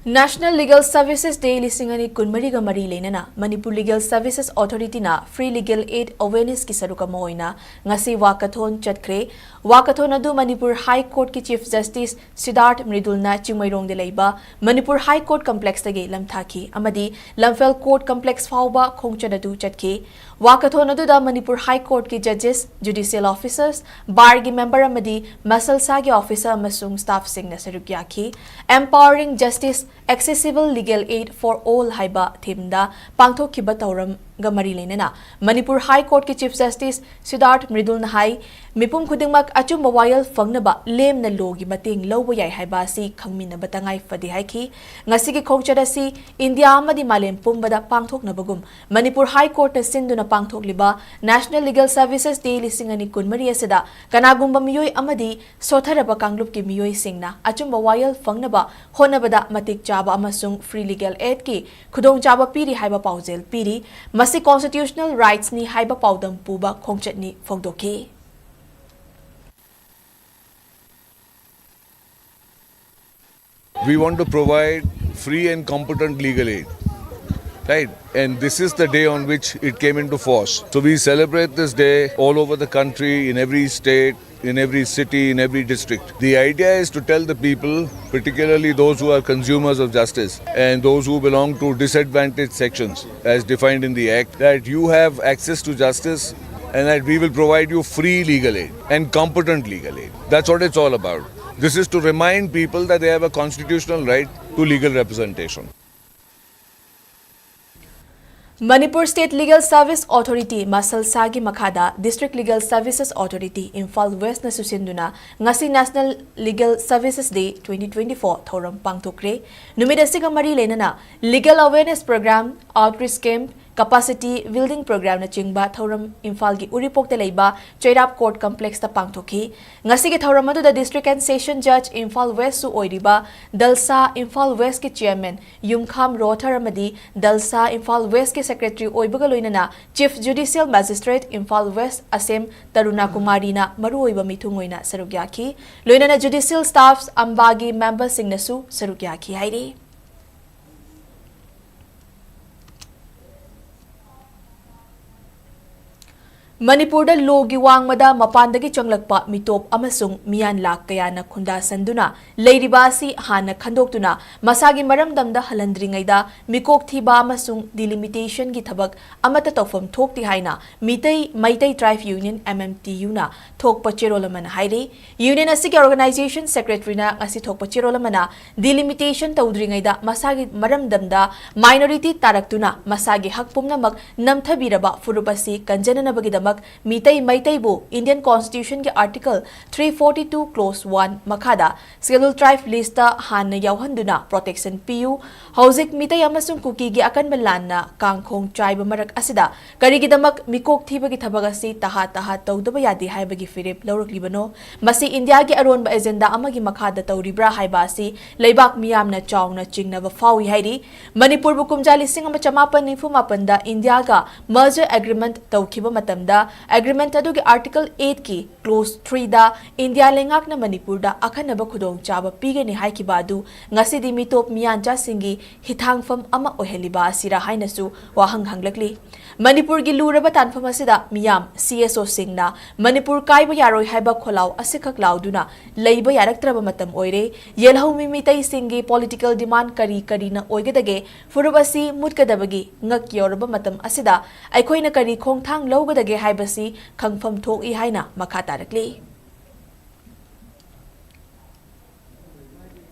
National Legal Services Day ꯂꯤꯁꯤꯡ ꯑꯅꯤ ꯀꯨꯟꯃꯔꯤꯒ ꯃꯔꯤ ꯂꯩꯅꯅ Manipur Legal Services Authorityꯅ free legal aid awarenessꯀꯤ ꯁꯔꯨꯛ ꯑꯃ ꯑꯣꯏꯅ ꯉꯁꯤ walkathon ꯆꯠꯈ꯭ꯔꯦ꯫ Walkathon ꯑꯗꯨ ꯃꯅꯤꯄꯨꯔ High Courtꯀꯤ Chief Justice ꯁꯤꯗꯥꯔꯊ ꯃ꯭ꯔꯤꯗꯨꯜꯅ ꯆꯤꯡꯃꯩꯔꯣꯡꯗ ꯂꯩꯕ ꯃꯅꯤꯄꯨꯔ High Court Complexꯇꯒꯤ ꯂꯝꯊꯥꯈꯤ ꯑꯃꯗꯤ ꯂꯝꯐꯦꯜ Court Complex ꯐꯥꯎꯕ ꯈꯣꯡꯆꯠ ꯑꯗꯨ ꯆꯠꯈꯤ꯫ Walkathon ꯑꯗꯨꯗ Manipur High Courtꯀꯤ judges, judicial officers, barꯒꯤ member ꯑꯃꯗꯤ ꯃꯁꯜꯁꯥꯒꯤ officer ꯑꯃꯁꯨꯡ staffꯁꯤꯡꯅ ꯁꯔꯨꯛ ꯌꯥꯈꯤ꯫ Empowering Justice, Accessible Legal Aid for All ꯍꯥꯏꯕ themeꯗ ꯄꯥꯡꯊꯣꯛꯈꯤꯕ ꯊꯧꯔꯝꯒ ꯃꯔꯤ ꯂꯩꯅꯅ ꯃꯅꯤꯄꯨꯔ High Courtꯀꯤ Chief Justice ꯁꯤꯗꯥꯔꯊ ꯃ꯭ꯔꯤꯗꯨꯜꯅ ꯍꯥꯏ, ꯃꯤꯄꯨꯝ ꯈꯨꯗꯤꯡꯃꯛ ꯑꯆꯨꯝꯕ ꯋꯥꯌꯦꯜ ꯐꯪꯅꯕ ꯂꯦꯝꯅ lawꯒꯤ ꯃꯇꯦꯡ ꯂꯧꯕ ꯌꯥꯏ ꯍꯥꯏꯕ ꯑꯁꯤ ꯈꯪꯃꯤꯟꯅꯕ ꯇꯉꯥꯏ ꯐꯗꯦ ꯍꯥꯏꯈꯤ꯫ ꯉꯁꯤꯒꯤ ꯈꯣꯡꯆꯠ ꯑꯁꯤ ꯏꯟꯗꯤꯌꯥ ꯑꯃꯗꯤ ꯃꯥꯂꯦꯝ ꯄꯨꯝꯕꯗ ꯄꯥꯡꯊꯣꯛꯅꯕꯒꯨꯝ ꯃꯅꯤꯄꯨꯔ High Courtꯅ ꯁꯤꯟꯗꯨꯅ ꯄꯥꯡꯊꯣꯛꯂꯤꯕ National Legal Services Day ꯂꯤꯁꯤꯡ ꯑꯅꯤ ꯀꯨꯟꯃꯔꯤ ꯑꯁꯤꯗ ꯀꯅꯥꯒꯨꯝꯕ ꯃꯤꯑꯣꯏ ꯑꯃꯗꯤ ꯁꯣꯊꯔꯕ ꯀꯥꯡꯂꯨꯞꯀꯤ ꯃꯤꯑꯣꯏꯁꯤꯡꯅ ꯑꯆꯨꯝꯕ ꯋꯥꯌꯦꯜ ꯐꯪꯅꯕ ꯍꯣꯠꯅꯕꯗ ꯃꯇꯤꯛ ꯆꯥꯕ ꯑꯃꯁꯨꯡ free legal aidꯀꯤ ꯈꯨꯗꯣꯡꯆꯥꯕ ꯄꯤꯔꯤ ꯍꯥꯏꯕ ꯄꯥꯎꯖꯦꯜ ꯄꯤꯔꯤ꯫ ꯃꯁꯤ ꯁꯤ constitutional rights ꯅꯤ ꯍꯥꯏꯕ ꯄꯥꯎꯗꯝ ꯄꯨꯕ ꯈꯣꯡꯆꯠꯅꯤ ꯐꯣꯡꯗꯣꯛꯈꯤ꯫ We want to provide free and competent legal aid. Right? And this is the day on which it came into force. So we celebrate this day all over the country, in every state, in every city, in every district. The idea is to tell the people, particularly those who are consumers of justice and those who belong to disadvantaged sections as defined in the Act, that you have access to justice and that we will provide you free legal aid and competent legal aid. That's what it's all about. This is to remind people that they have a constitutional right to legal representation. Manipur State Legal Service Authority, ꯃꯁꯜꯁꯥꯒꯤ ꯃꯈꯥꯗ District Legal Services Authority, Imphal ꯋꯦꯁꯅ ꯁꯨꯁꯤꯟꯗꯨꯅ ꯉꯁꯤ National Legal Services Day twenty twenty-four ꯊꯧꯔꯝ ꯄꯥꯡꯊꯣꯛꯈ꯭ꯔꯦ꯫ ꯅꯨꯃꯤꯠ ꯑꯁꯤꯒ ꯃꯔꯤ ꯂꯩꯅꯅ Legal Awareness Program, Outreach Camp, Capacity Building Programꯅꯆꯤꯡꯕ ꯊꯧꯔꯝ ꯏꯝꯐꯥꯜꯒꯤ ꯎꯔꯤꯄꯣꯛꯇ ꯂꯩꯕ ꯆꯩꯔꯥꯞ Court Complexꯇ ꯄꯥꯡꯊꯣꯛꯈꯤ꯫ ꯉꯁꯤꯒꯤ ꯊꯧꯔꯝ ꯑꯗꯨꯗ District and Session Judge Imphal ꯋꯦꯁꯁꯨ ꯑꯣꯏꯔꯤꯕ ꯗꯜꯁꯥ ꯏꯝꯐꯥꯜ ꯋꯦꯁꯀꯤ Chairman ꯌꯨꯝꯈꯥꯝ ꯔꯣꯊꯔ ꯑꯃꯗꯤ ꯗꯜꯁꯥ ꯏꯝꯐꯥꯜ ꯋꯦꯁꯀꯤ Secretary ꯑꯣꯏꯕꯒ ꯂꯣꯏꯅꯅ Chief Judicial Magistrate Imphal west Asem Taruna ꯀꯨꯃꯥꯔꯤꯅ ꯃꯔꯨꯑꯣꯏꯕ ꯃꯤꯊꯨꯡ ꯑꯣꯏꯅ ꯁꯔꯨꯛ ꯌꯥꯈꯤ꯫ ꯂꯣꯏꯅꯅ Judicial Staffs ꯑꯝꯕꯥꯒꯤ memberꯁꯤꯡꯅꯁꯨ ꯁꯔꯨꯛ ꯌꯥꯈꯤ ꯍꯥꯏꯔꯤ꯫ ꯃꯅꯤꯄꯨꯔꯗ ꯂꯣꯒꯤ ꯋꯥꯡꯃꯗ ꯃꯄꯥꯟꯗꯒꯤ ꯆꯪꯂꯛꯄ ꯃꯤꯇꯣꯞ ꯑꯃꯁꯨꯡ ꯃꯤꯌꯥꯟ ꯂꯥꯛ ꯀꯌꯥꯅ ꯈꯨꯟꯗꯥꯁꯟꯗꯨꯅ ꯂꯩꯔꯤꯕ ꯑꯁꯤ ꯍꯥꯟꯅ ꯈꯟꯗꯣꯛꯇꯨꯅ ꯃꯁꯥꯒꯤ ꯃꯔꯝꯗꯝꯗ ꯍꯜꯍꯟꯗ꯭ꯔꯤꯉꯩꯗ ꯃꯤꯀꯣꯛ ꯊꯤꯕ ꯑꯃꯁꯨꯡ delimitationꯒꯤ ꯊꯕꯛ ꯑꯃꯠꯇ ꯇꯧꯐꯝ ꯊꯣꯛꯇꯦ ꯍꯥꯏꯅ Meitei, Meitei Tribe Union, M M T Uꯅ ꯊꯣꯛꯄ ꯆꯦꯔꯣꯜ ꯑꯃꯅ ꯍꯥꯏꯔꯤ꯫ Union ꯑꯁꯤꯒꯤ Organization Secretaryꯅ ꯉꯁꯤ ꯊꯣꯛꯄ ꯆꯦꯔꯣꯜ ꯑꯃꯅ delimitation ꯇꯧꯗ꯭ꯔꯤꯉꯩꯗ ꯃꯁꯥꯒꯤ ꯃꯔꯝꯗꯝꯗ minority ꯇꯥꯔꯛꯇꯨꯅ ꯃꯁꯥꯒꯤ ꯍꯛ ꯄꯨꯝꯅꯃꯛ ꯅꯝꯊꯕꯤꯔꯕ ꯐꯨꯔꯨꯞ ꯑꯁꯤ ꯀꯟꯖꯅꯅꯕꯒꯤꯗꯃꯛ ꯃꯤꯇꯩ ꯃꯩꯇꯩꯕꯨ Indian Constitution ꯒꯤ Article three forty two Clause one ꯃꯈꯥꯗ Scheduled Tribe list ꯇ ꯍꯥꯟꯅ ꯌꯥꯎꯍꯟꯗꯨꯅ protection ꯄꯤꯌꯨ꯫ ꯍꯧꯖꯤꯛ ꯃꯤꯇꯩ ꯑꯃꯁꯨꯡ ꯀꯨꯀꯤꯒꯤ ꯑꯀꯟꯕ ꯂꯥꯟꯅ ꯀꯥꯡꯈꯣꯡ ꯆꯥꯏꯕ ꯃꯔꯛ ꯑꯁꯤꯗ ꯀꯔꯤꯒꯤꯗꯃꯛ ꯃꯤꯀꯣꯛ ꯊꯤꯕꯒꯤ ꯊꯕꯛ ꯑꯁꯤ ꯇꯍꯥ ꯇꯍꯥ ꯇꯧꯗꯕ ꯌꯥꯗꯦ ꯍꯥꯏꯕꯒꯤ ꯐꯤꯔꯦꯞ ꯂꯧꯔꯛꯂꯤꯕꯅꯣ? ꯃꯁꯤ ꯏꯟꯗꯤꯌꯥꯒꯤ ꯑꯔꯣꯟꯕ agenda ꯑꯃꯒꯤ ꯃꯈꯥꯗ ꯇꯧꯔꯤꯕ꯭ꯔꯥ ꯍꯥꯏꯕ ꯑꯁꯤ ꯂꯩꯕꯥꯛ ꯃꯤꯌꯥꯝꯅ ꯆꯥꯎꯅ ꯆꯤꯡꯅꯕ ꯐꯥꯎꯏ ꯍꯥꯏꯔꯤ꯫ ꯃꯅꯤꯄꯨꯔꯕꯨ ꯀꯨꯝꯖꯥ ꯂꯤꯁꯤꯡ ꯑꯃ ꯆꯃꯥꯄꯟ ꯅꯤꯐꯨ ꯃꯥꯄꯟꯗ ꯏꯟꯗꯤꯌꯥꯒ merger agreement ꯇꯧꯈꯤꯕ ꯃꯇꯝꯗ, agreement ꯑꯗꯨꯒꯤ Article eight ꯀꯤ Clause three ꯗ ꯏꯟꯗꯤꯌꯥ ꯂꯩꯉꯥꯛꯅ ꯃꯅꯤꯄꯨꯔꯗ ꯑꯈꯟꯅꯕ ꯈꯨꯗꯣꯡꯆꯥꯕ ꯄꯤꯒꯅꯤ ꯍꯥꯏꯈꯤꯕ ꯑꯗꯨ ꯉꯁꯤꯗꯤ ꯃꯤꯇꯣꯞ ꯃꯤꯌꯥꯟꯆꯥꯁꯤꯡꯒꯤ ꯍꯤꯊꯥꯡꯐꯝ ꯑꯃ ꯑꯣꯏꯍꯜꯂꯤꯕ ꯑꯁꯤꯔꯥ ꯍꯥꯏꯅꯁꯨ ꯋꯥꯍꯪ ꯍꯪꯂꯛꯂꯤ꯫ ꯃꯅꯤꯄꯨꯔꯒꯤ ꯂꯨꯔꯕ ꯇꯥꯟꯐꯝ ꯑꯁꯤꯗ ꯃꯤꯌꯥꯝ, C S O ꯁꯤꯡꯅ ꯃꯅꯤꯄꯨꯔ ꯀꯥꯏꯕ ꯌꯥꯔꯣꯏ ꯍꯥꯏꯕ ꯈꯣꯜꯂꯥꯎ ꯑꯁꯤꯈꯛ ꯂꯥꯎꯗꯨꯅ ꯂꯩꯕ ꯌꯥꯔꯛꯇ꯭ꯔꯕ ꯃꯇꯝ ꯑꯣꯏꯔꯦ꯫ ꯌꯦꯜꯍꯧꯃꯤ ꯃꯤꯇꯩꯁꯤꯡꯒꯤ political demand ꯀꯔꯤ ꯀꯔꯤꯅ ꯑꯣꯏꯒꯗꯒꯦ? ꯐꯨꯔꯨꯞ ꯑꯁꯤ ꯃꯨꯠꯀꯗꯕꯒꯤ ꯉꯛ ꯌꯧꯔꯕ ꯃꯇꯝ ꯑꯁꯤꯗ ꯑꯩꯈꯣꯏꯅ ꯀꯔꯤ ꯈꯣꯡꯊꯥꯡ ꯂꯧꯒꯗꯒꯦ ꯍꯥꯏꯕꯁꯤ ꯈꯪꯐꯝ ꯊꯣꯛꯏ ꯍꯥꯏꯅ ꯃꯈꯥ ꯇꯥꯔꯛꯂꯤ꯫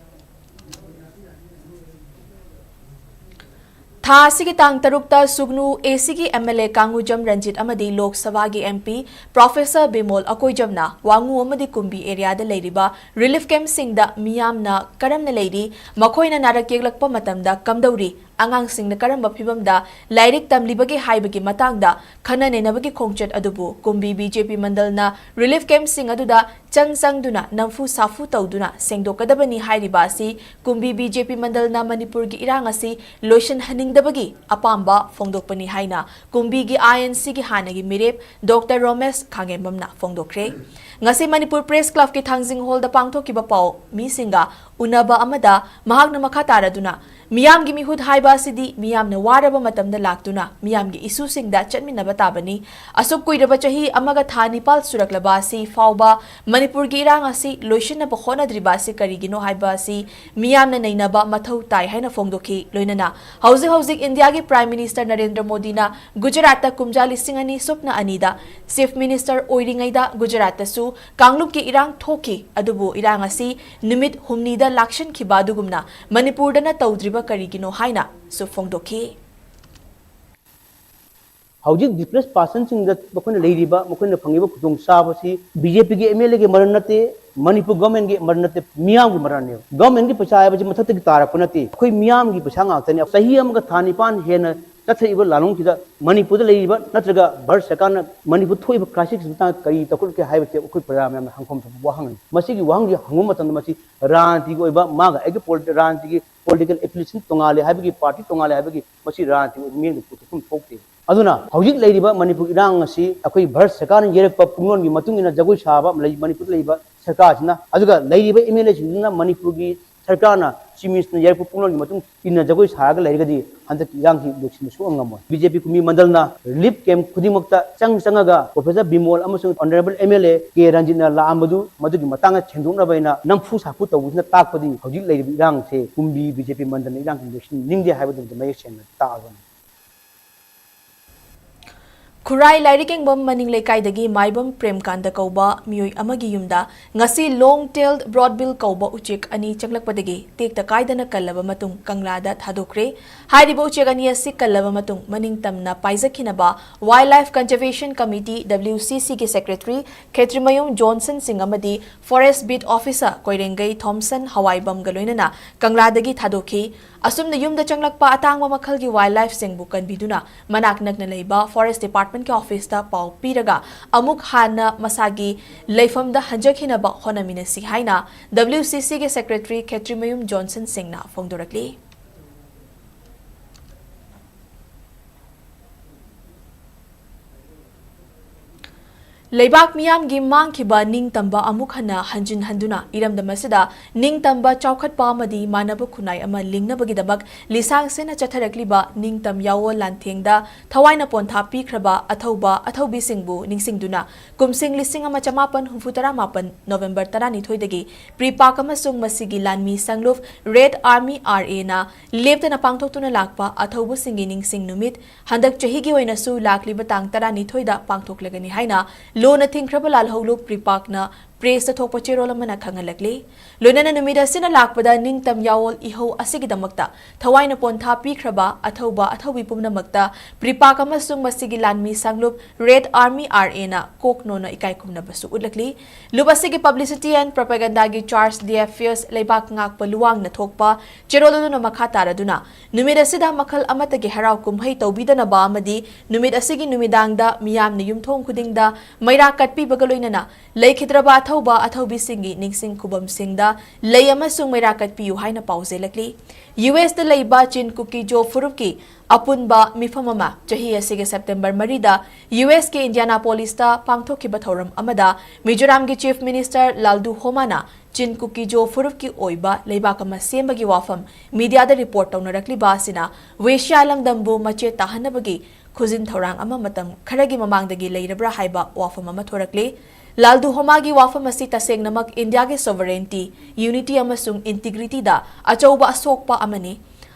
ꯊꯥ ꯑꯁꯤꯒꯤ ꯇꯥꯡ ꯇꯔꯨꯛꯇ ꯁꯨꯒꯅꯨ A C ꯒꯤ M L A ꯀꯥꯡꯉꯨꯖꯝ ꯔꯟꯖꯤꯠ ꯑꯃꯗꯤ ꯂꯣꯛ ꯁꯚꯥꯒꯤ M P Professor ꯕꯤꯃꯣꯜ ꯑꯀꯣꯏꯖꯝꯅ ꯋꯥꯉꯨ ꯑꯃꯗꯤ ꯀꯨꯝꯕꯤ area ꯗ ꯂꯩꯔꯤꯕ relief camp ꯁꯤꯡꯗ ꯃꯤꯌꯥꯝꯅ ꯀꯔꯝꯅ ꯂꯩꯔꯤ, ꯃꯈꯣꯏꯅ ꯅꯥꯔꯛ ꯌꯦꯛꯂꯛꯄ ꯃꯇꯝꯗ ꯀꯝꯗꯧꯔꯤ, ꯑꯉꯥꯡꯁꯤꯡꯅ ꯀꯔꯝꯕ ꯐꯤꯚꯝꯗ ꯂꯥꯏꯔꯤꯛ ꯇꯝꯂꯤꯕꯒꯦ ꯍꯥꯏꯕꯒꯤ ꯃꯇꯥꯡꯗ ꯈꯟꯅ ꯅꯩꯅꯕꯒꯤ ꯈꯣꯡꯆꯠ ꯑꯗꯨꯕꯨ ꯀꯨꯝꯕꯤ B J P ꯃꯟꯗꯜꯅ relief camp ꯁꯤꯡ ꯑꯗꯨꯗ ꯆꯪ ꯆꯪꯗꯨꯅ ꯅꯝꯐꯨ ꯁꯥꯐꯨ ꯇꯧꯗꯨꯅ ꯁꯦꯡꯗꯣꯛꯀꯗꯕꯅꯤ ꯍꯥꯏꯔꯤꯕ ꯑꯁꯤ ꯀꯨꯝꯕꯤ B J P ꯃꯟꯗꯜꯅ ꯃꯅꯤꯄꯨꯔꯒꯤ ꯏꯔꯥꯡ ꯑꯁꯤ ꯂꯣꯏꯁꯤꯟꯍꯟꯅꯤꯡꯗꯕꯒꯤ ꯑꯄꯥꯝꯕ ꯐꯣꯡꯗꯣꯛꯄꯅꯤ ꯍꯥꯏꯅ ꯀꯨꯝꯕꯤꯒꯤ I N C ꯒꯤ ꯍꯥꯟꯅꯒꯤ ꯃꯤꯔꯦꯞ Doctor ꯔꯣꯃꯦꯁ ꯈꯥꯉꯦꯝꯕꯝꯅ ꯐꯣꯡꯗꯣꯛꯈ꯭ꯔꯦ꯫ ꯉꯁꯤ ꯃꯅꯤꯄꯨꯔ Press Club ꯀꯤ ꯊꯥꯡꯖꯤꯡ hall ꯗ ꯄꯥꯡꯊꯣꯛꯈꯤꯕ ꯄꯥꯎ ꯃꯤꯁꯤꯡꯒ ꯎꯅꯕ ꯑꯃꯗ ꯃꯍꯥꯛꯅ ꯃꯈꯥ ꯇꯥꯔꯗꯨꯅ, ꯃꯤꯌꯥꯝꯒꯤ ꯃꯤꯍꯨꯠ ꯍꯥꯏꯕ ꯑꯁꯤꯗꯤ ꯃꯤꯌꯥꯝꯅ ꯋꯥꯔꯕ ꯃꯇꯝꯗ ꯂꯥꯛꯇꯨꯅ ꯃꯤꯌꯥꯝꯒꯤ issue ꯁꯤꯡꯗ ꯆꯠꯃꯤꯟꯅꯕ ꯇꯥꯕꯅꯤ꯫ ꯑꯁꯨꯛ ꯀꯨꯏꯔꯕ ꯆꯍꯤ ꯑꯃꯒ ꯊꯥ ꯅꯤꯄꯥꯜ ꯁꯨꯔꯛꯂꯕ ꯑꯁꯤ ꯐꯥꯎꯕ ꯃꯅꯤꯄꯨꯔꯒꯤ ꯏꯔꯥꯡ ꯑꯁꯤ ꯂꯣꯏꯁꯤꯟꯅꯕ ꯍꯣꯠꯅꯗ꯭ꯔꯤꯕ ꯑꯁꯤ ꯀꯔꯤꯒꯤꯅꯣ ꯍꯥꯏꯕ ꯑꯁꯤ ꯃꯤꯌꯥꯝꯅ ꯅꯩꯅꯕ ꯃꯊꯧ ꯇꯥꯏ ꯍꯥꯏꯅ ꯐꯣꯡꯗꯣꯛꯈꯤ꯫ ꯂꯣꯏꯅꯅ ꯍꯧꯖꯤꯛ ꯍꯧꯖꯤꯛ ꯏꯟꯗꯤꯌꯥꯒꯤ Prime Minister ꯅꯔꯦꯟꯗ꯭ꯔ ꯃꯣꯗꯤꯅ ꯒꯨꯖꯔꯥꯠꯇ ꯀꯨꯝꯖꯥ ꯂꯤꯁꯤꯡ ꯑꯅꯤ ꯁꯨꯞꯅ ꯑꯅꯤꯗ Chief Minister ꯑꯣꯏꯔꯤꯉꯩꯗ ꯒꯨꯖꯔꯥꯠꯇꯁꯨ ꯀꯥꯡꯂꯨꯞꯀꯤ ꯏꯔꯥꯡ ꯊꯣꯛꯈꯤ, ꯑꯗꯨꯕꯨ ꯏꯔꯥꯡ ꯑꯁꯤ ꯅꯨꯃꯤꯠ ꯍꯨꯝꯅꯤꯗ ꯂꯥꯛꯁꯤꯟꯈꯤꯕ ꯑꯗꯨꯒꯨꯝꯅ ꯃꯅꯤꯄꯨꯔꯗꯅ ꯇꯧꯗ꯭ꯔꯤꯕ ꯀꯔꯤꯒꯤꯅꯣ ꯍꯥꯏꯅꯁꯨ ꯐꯣꯡꯗꯣꯛꯈꯤ꯫ ꯍꯧꯖꯤꯛ ꯗꯤꯁꯄ꯭ꯂꯦꯁ ꯄꯥꯔꯁꯟꯁꯤꯡꯗ ꯃꯈꯣꯏꯅ ꯂꯩꯔꯤꯕ, ꯃꯈꯣꯏꯅ ꯐꯪꯉꯤꯕ ꯈꯨꯗꯣꯡꯆꯥꯕꯁꯤ ꯕꯤ ꯖꯦ ꯄꯤꯒꯤ ꯑꯦꯝ ꯑꯦꯜ ꯑꯦꯒꯤ ꯃꯔꯟ ꯅꯠꯇꯦ, ꯃꯅꯤꯄꯨꯔ ꯒꯚꯔꯟꯃꯦꯟꯒꯤ ꯃꯔꯟ ꯅꯠꯇꯦ, ꯃꯤꯌꯥꯝꯒꯤ ꯃꯔꯟꯅꯦꯕ꯫ ꯒꯚꯔꯟꯃꯦꯟꯒꯤ ꯄꯩꯁꯥ ꯍꯥꯏꯕꯁꯤ ꯃꯊꯛꯇꯒꯤ ꯇꯥꯔꯛꯄ ꯅꯠꯇꯦ, ꯑꯩꯈꯣꯏ ꯃꯤꯌꯥꯝꯒꯤ ꯄꯩꯁꯥ ꯉꯥꯛꯇꯅꯤ꯫ ꯆꯍꯤ ꯑꯃꯒ ꯊꯥ ꯅꯤꯄꯥꯟ ꯍꯦꯟꯅ ꯆꯠꯊꯔꯤꯕ ꯂꯥꯟꯂꯣꯡꯁꯤꯗ ꯃꯅꯤꯄꯨꯔꯗ ꯂꯩꯔꯤꯕ ꯅꯠꯇ꯭ꯔꯒ ꯚꯥꯔꯠ ꯁꯔꯀꯥꯔꯅ ꯃꯅꯤꯄꯨꯔ ꯊꯣꯛꯏꯕ ꯀ꯭ꯔꯥꯏꯁꯤꯁꯀꯤ ꯃꯇꯥꯡꯗ ꯀꯔꯤ ꯇꯧꯈꯠꯀꯦ ꯍꯥꯏꯕꯁꯤ ꯑꯩꯈꯣꯏ ꯄ꯭ꯔꯖꯥ ꯃꯌꯥꯝꯅ ꯍꯪꯐꯝ ꯊꯣꯛꯄ ꯋꯥꯍꯪꯅꯤ꯫ ꯃꯁꯤꯒꯤ ꯋꯥꯍꯪꯁꯤ ꯍꯪꯕ ꯃꯇꯝꯗ ꯃꯁꯤ ꯔꯥꯖꯅꯤꯇꯤꯒꯤ ꯑꯣꯏꯕ ꯃꯥꯒ ꯑꯩꯒꯤ ꯄꯣꯂꯤ-, ꯔꯥꯖꯅꯤꯇꯤꯒꯤ ꯄꯣꯂꯤꯇꯤꯀꯦꯜ ꯑꯦꯐꯤꯂꯤꯌꯦꯁꯟ ꯇꯣꯉꯥꯜꯂꯦ ꯍꯥꯏꯕꯒꯤ, ꯄꯥꯔꯇꯤ ꯇꯣꯉꯥꯜꯂꯦ ꯍꯥꯏꯕꯒꯤ ꯃꯁꯤ ꯔꯥꯖꯅꯤꯇꯤꯒꯤ ꯑꯣꯏꯕ ꯃꯤꯠꯌꯦꯡꯗ ꯄꯨꯊꯣꯛꯐꯝ ꯊꯣꯛꯇꯦ꯫ ꯑꯗꯨꯅ ꯍꯧꯖꯤꯛ ꯂꯩꯔꯤꯕ ꯃꯅꯤꯄꯨꯔ ꯏꯔꯥꯡ ꯑꯁꯤ ꯑꯩꯈꯣꯏ ꯚꯥꯔꯠ ꯁꯔꯀꯥꯔꯅ ꯌꯩꯔꯛꯄ ꯄꯨꯡꯂꯣꯟꯒꯤ ꯃꯇꯨꯡ ꯏꯟꯅ ꯖꯒꯣꯏ ꯁꯥꯕ ꯂꯩ ꯃꯅꯤꯄꯨꯔꯗ ꯂꯩꯔꯤꯕ ꯁꯔꯀꯥꯔꯁꯤꯅ, ꯑꯗꯨꯒ ꯂꯩꯔꯤꯕ ꯑꯦꯝ ꯑꯦꯜ ꯑꯦꯁꯤꯡꯁꯤꯅ ꯃꯅꯤꯄꯨꯔꯒꯤ ꯁꯔꯀꯥꯔꯅ, ꯆꯤꯐ ꯃꯤꯅꯤꯁꯇꯔꯅ ꯌꯩꯔꯛꯄ ꯄꯨꯡꯂꯣꯟꯒꯤ ꯃꯇꯨꯡ ꯏꯟꯅ ꯖꯒꯣꯏ ꯁꯥꯔꯒ ꯂꯩꯔꯒꯗꯤ ꯍꯟꯗꯛꯀꯤ ꯏꯔꯥꯡꯁꯤ ꯂꯣꯏꯁꯤꯟꯕ ꯁꯨꯡꯉꯝ ꯉꯝꯃꯣꯏ꯫ ꯕꯤ ꯖꯦ ꯄꯤ ꯀꯨꯝꯕꯤ ꯃꯟꯗꯜꯅ ꯔꯤꯂꯤꯐ ꯀꯦꯝꯞ ꯈꯨꯗꯤꯡꯃꯛꯇ ꯆꯪ ꯆꯪꯉꯒ ꯄ꯭ꯔꯣꯐꯦꯁꯔ ꯕꯤꯃꯣꯜ ꯑꯃꯁꯨꯡ honourable M L A K ꯔꯟꯖꯤꯠꯅ ꯂꯥꯛꯑꯝꯕꯗꯨ ꯃꯗꯨꯒꯤ ꯃꯇꯥꯡꯗ ꯁꯦꯡꯗꯣꯛꯅꯕ ꯍꯥꯏꯅ ꯅꯝꯐꯨ ꯁꯥꯐꯨ ꯇꯧꯕꯁꯤꯅ ꯇꯥꯛꯄꯗꯤ ꯍꯧꯖꯤꯛ ꯂꯩꯔꯤꯕ ꯏꯔꯥꯡꯁꯦ ꯀꯨꯝꯕꯤ ꯕꯤ ꯖꯦ ꯄꯤ ꯃꯟꯗꯜꯅ ꯏꯔꯥꯡꯁꯤ ꯂꯣꯏꯁꯤꯟꯅꯤꯡꯗꯦ ꯍꯥꯏꯕꯗꯨ ꯃꯌꯦꯛ ꯁꯦꯡꯅ ꯇꯥꯛꯑꯕꯅꯤ꯫ ꯈꯨꯔꯥꯏ ꯂꯥꯏꯔꯤꯛ ꯌꯦꯡꯐꯝ ꯃꯅꯤꯡ ꯂꯩꯀꯥꯏꯗꯒꯤ ꯃꯥꯏꯕꯝ ꯄ꯭ꯔꯦꯝꯀꯥꯟꯇ ꯀꯧꯕ ꯃꯤꯑꯣꯏ ꯑꯃꯒꯤ ꯌꯨꯝꯗ ꯉꯁꯤ long tailed broadbill ꯀꯧꯕ ꯎꯆꯦꯛ ꯑꯅꯤ ꯆꯪꯂꯛꯄꯗꯒꯤ ꯇꯦꯛꯇ ꯀꯥꯏꯗꯅ ꯀꯜꯂꯕ ꯃꯇꯨꯡ ꯀꯪꯂꯥꯗ ꯊꯥꯗꯣꯛꯈ꯭ꯔꯦ꯫ ꯍꯥꯏꯔꯤꯕ ꯎꯆꯦꯛ ꯑꯅꯤ ꯑꯁꯤ ꯀꯜꯂꯕ ꯃꯇꯨꯡ ꯃꯅꯤꯡ ꯇꯝꯅ ꯄꯥꯏꯖꯈꯤꯅꯕ Wildlife Conservation Committee, W C C, ꯒꯤ ꯁꯦꯀ꯭ꯔꯦꯇꯔꯤ ꯈꯦꯇ꯭ꯔꯤꯃꯌꯨꯝ ꯖꯣꯟꯁꯟ ꯁꯤꯡ ꯑꯃꯗꯤ ꯐꯣꯔꯦꯁ ꯕꯤꯠ ꯑꯣꯐꯤꯁꯔ ꯀꯣꯏꯔꯦꯡꯒꯩ ꯊꯣꯝꯁꯟ ꯍꯋꯥꯏꯕꯝꯒ ꯂꯣꯏꯅꯅ ꯀꯪꯂꯥꯗꯒꯤ ꯊꯥꯗꯣꯛꯈꯤ꯫ ꯑꯁꯨꯝꯅ ꯌꯨꯝꯗ ꯆꯪꯂꯛꯄ ꯑꯇꯥꯡꯕ ꯃꯈꯜꯒꯤ ꯋꯥꯏꯜ ꯂꯥꯏꯐꯁꯤꯡꯕꯨ ꯀꯟꯕꯤꯗꯨꯅ ꯃꯅꯥꯛ ꯅꯛꯅ ꯂꯩꯕ ꯐꯣꯔꯦꯁ ꯗꯤꯄꯥꯔꯠꯃꯦꯟꯠꯀꯤ ꯑꯣꯐꯤꯁꯇ ꯄꯥꯎ ꯄꯤꯔꯒ ꯑꯃꯨꯛ ꯍꯟꯅ ꯃꯁꯥꯒꯤ ꯂꯩꯐꯝꯗ ꯍꯟꯖꯈꯤꯅꯕ ꯍꯣꯠꯅꯃꯤꯟꯅꯁꯤ ꯍꯥꯏꯅ W C C ꯒꯤ ꯁꯦꯀ꯭ꯔꯦꯇꯔꯤ ꯈꯦꯇ꯭ꯔꯤꯃꯌꯨꯝ ꯖꯣꯟꯁꯟ ꯁꯤꯡꯅ ꯐꯣꯡꯗꯣꯔꯛꯂꯤ꯫ ꯂꯩꯕꯥꯛ ꯃꯤꯌꯥꯝꯒꯤ ꯃꯥꯡꯈꯤꯕ ꯅꯤꯡꯇꯝꯕ ꯑꯃꯨꯛ ꯍꯟꯅ ꯍꯟꯖꯤꯟ ꯍꯟꯗꯨꯅ ꯏꯔꯝꯗꯝ ꯑꯁꯤꯗ ꯅꯤꯡꯇꯝꯕ, ꯆꯥꯎꯈꯠꯄ ꯑꯃꯗꯤ ꯃꯥꯟꯅꯕ ꯈꯨꯟꯅꯥꯏ ꯑꯃ ꯂꯤꯡꯅꯕꯒꯤꯗꯃꯛ ꯂꯤꯁꯥꯡ ꯁꯦꯠꯅ ꯆꯠꯊꯔꯛꯂꯤꯕ ꯅꯤꯡꯇꯝ ꯌꯥꯋꯣꯜ ꯂꯥꯟꯊꯦꯡꯗ ꯊꯋꯥꯏꯅ ꯄꯣꯟꯊꯥ ꯄꯤꯈ꯭ꯔꯕ ꯑꯊꯧꯕ ꯑꯊꯧꯕꯤꯁꯤꯡꯕꯨ ꯅꯤꯡꯁꯤꯡꯗꯨꯅ ꯀꯨꯝꯁꯤꯡ ꯂꯤꯁꯤꯡ ꯑꯃ ꯆꯃꯥꯄꯟ ꯍꯨꯝꯐꯨ ꯇꯔꯥ ꯃꯥꯄꯟ ꯅꯣꯕꯦꯝꯕꯔ ꯇꯔꯥꯅꯤꯊꯣꯏꯗꯒꯤ ꯄ꯭ꯔꯤꯄꯥꯛ ꯑꯃꯁꯨꯡ ꯃꯁꯤꯒꯤ ꯂꯥꯟꯃꯤ ꯁꯪꯂꯨꯞ ꯔꯦꯗ ꯑꯥꯔꯃꯤ, ꯑꯥꯔ ꯑꯦꯅ ꯂꯦꯞꯇꯅ ꯄꯥꯡꯊꯣꯛꯇꯨꯅ ꯂꯥꯛꯄ ꯑꯊꯧꯕꯁꯤꯡꯒꯤ ꯅꯤꯡꯁꯤꯡ ꯅꯨꯃꯤꯠ ꯍꯟꯗꯛ ꯆꯍꯤꯒꯤ ꯑꯣꯏꯅꯁꯨ ꯂꯥꯛꯂꯤꯕ ꯇꯥꯡ ꯇꯔꯥꯅꯤꯊꯣꯏꯗ ꯄꯥꯡꯊꯣꯛꯂꯒꯅꯤ ꯍꯥꯏꯅ ꯂꯣꯅ ꯊꯤꯡꯈ꯭ꯔꯕ ꯂꯥꯜꯍꯧꯂꯨꯞ ꯄ꯭ꯔꯤꯄꯥꯛꯅ ꯄ꯭ꯔꯦꯁꯇ ꯊꯣꯛꯄ ꯆꯦꯔꯣꯜ ꯑꯃꯅ ꯈꯪꯍꯜꯂꯛꯂꯤ꯫ ꯂꯣꯏꯅꯅ ꯅꯨꯃꯤꯠ ꯑꯁꯤꯅ ꯂꯥꯛꯄꯗ ꯅꯤꯡꯇꯝ ꯌꯥꯑꯣꯜ ꯏꯍꯧ ꯑꯁꯤꯒꯤꯗꯃꯛꯇ ꯊꯋꯥꯏꯅ ꯄꯣꯟꯊꯥ ꯄꯤꯈ꯭ꯔꯕ ꯑꯊꯧꯕ ꯑꯊꯧꯕꯤ ꯄꯨꯝꯅꯃꯛꯇ ꯄ꯭ꯔꯤꯄꯥꯛ ꯑꯃꯁꯨꯡ ꯃꯁꯤꯒꯤ ꯂꯥꯟꯃꯤ ꯁꯪꯂꯨꯞ Red Army R A ꯅ ꯀꯣꯛ ꯅꯣꯟꯅ ꯏꯀꯥꯏ ꯈꯨꯝꯅꯕꯁꯨ ꯎꯠꯂꯛꯂꯤ꯫ ꯂꯨꯞ ꯑꯁꯤꯒꯤ publicity and propaganda ꯒꯤ charge ꯗꯤ ꯑꯦꯐ ꯐꯤꯌꯔꯁ ꯂꯩꯕꯥꯛ ꯉꯥꯛꯄ ꯂꯨꯋꯥꯡꯅ ꯊꯣꯛꯄ ꯆꯦꯔꯣꯜ ꯑꯗꯨꯅ ꯃꯈꯥ ꯇꯥꯔꯗꯨꯅ, ꯅꯨꯃꯤꯠ ꯑꯁꯤꯗ ꯃꯈꯜ ꯑꯃꯠꯇꯒꯤ ꯍꯔꯥꯎ ꯀꯨꯝꯍꯩ ꯇꯧꯕꯤꯗꯅꯕ ꯑꯃꯗꯤ ꯅꯨꯃꯤꯠ ꯑꯁꯤꯒꯤ ꯅꯨꯃꯤꯗꯥꯡꯗ ꯃꯤꯌꯥꯝꯅ ꯌꯨꯝꯊꯣꯡ ꯈꯨꯗꯤꯡꯗ ꯃꯩꯔꯥ ꯀꯠꯄꯤꯕꯒ ꯂꯣꯏꯅꯅ ꯂꯩꯈꯤꯗ꯭ꯔꯕ ꯑꯊꯧꯕ ꯑꯊꯧꯕꯤꯁꯤꯡꯒꯤ ꯅꯤꯡꯁꯤꯡ ꯈꯨꯕꯝꯁꯤꯡꯗ ꯂꯩ ꯑꯃꯁꯨꯡ ꯃꯩꯔꯥ ꯀꯠꯄꯤꯌꯨ ꯍꯥꯏꯅ ꯄꯥꯎꯖꯦꯜꯂꯛꯂꯤ꯫ ꯌꯨ ꯑꯦꯁꯇ ꯂꯩꯕ ꯆꯤꯟ ꯀꯨꯀꯤ ꯖꯣ ꯐꯨꯔꯨꯞꯀꯤ ꯑꯄꯨꯟꯕ ꯃꯤꯐꯝ ꯑꯃ ꯆꯍꯤ ꯑꯁꯤꯒꯤ ꯁꯦꯞꯇꯦꯝꯕꯔ ꯃꯔꯤꯗ ꯌꯨ ꯑꯦꯁꯀꯤ ꯏꯟꯗꯤꯌꯥꯅꯥꯄꯣꯂꯤꯁꯇ ꯄꯥꯡꯊꯣꯛꯈꯤꯕ ꯊꯧꯔꯝ ꯑꯃꯗ ꯃꯤꯖꯣꯔꯥꯝꯒꯤ ꯆꯤꯐ ꯃꯤꯅꯤꯁꯇꯔ ꯂꯥꯜꯗꯨ ꯍꯣꯃꯥꯅ ꯆꯤꯟ ꯀꯨꯀꯤ ꯖꯣ ꯐꯨꯔꯨꯞꯀꯤ ꯑꯣꯏꯕ ꯂꯩꯕꯥꯛ ꯑꯃ ꯁꯦꯝꯕꯒꯤ ꯋꯥꯐꯝ ꯃꯤꯗꯤꯌꯥꯗ ꯔꯤꯄꯣꯔꯠ ꯇꯧꯅꯔꯛꯂꯤꯕ ꯑꯁꯤꯅ ꯋꯦꯁ꯭ꯌꯥ ꯂꯝꯗꯝꯕꯨ ꯃꯆꯦꯠ ꯇꯥꯍꯟꯅꯕꯒꯤ ꯈꯨꯖꯤꯟ ꯊꯧꯔꯥꯡ ꯑꯃ ꯃꯇꯝ ꯈꯔꯒꯤ ꯃꯃꯥꯡꯗꯒꯤ ꯂꯩꯔꯕ꯭ꯔꯥ ꯍꯥꯏꯕ ꯋꯥꯐꯝ ꯑꯃ ꯊꯣꯔꯛꯂꯤ꯫ ꯂꯥꯜꯗꯨ ꯍꯣꯃꯥꯒꯤ ꯋꯥꯐꯝ ꯑꯁꯤ ꯇꯁꯦꯡꯅꯃꯛ ꯏꯟꯗꯤꯌꯥꯒꯤ sovereignty, unity ꯑꯃꯁꯨꯡ integrityꯗ ꯑꯆꯧꯕ ꯑꯁꯣꯛꯄ ꯑꯃꯅꯤ꯫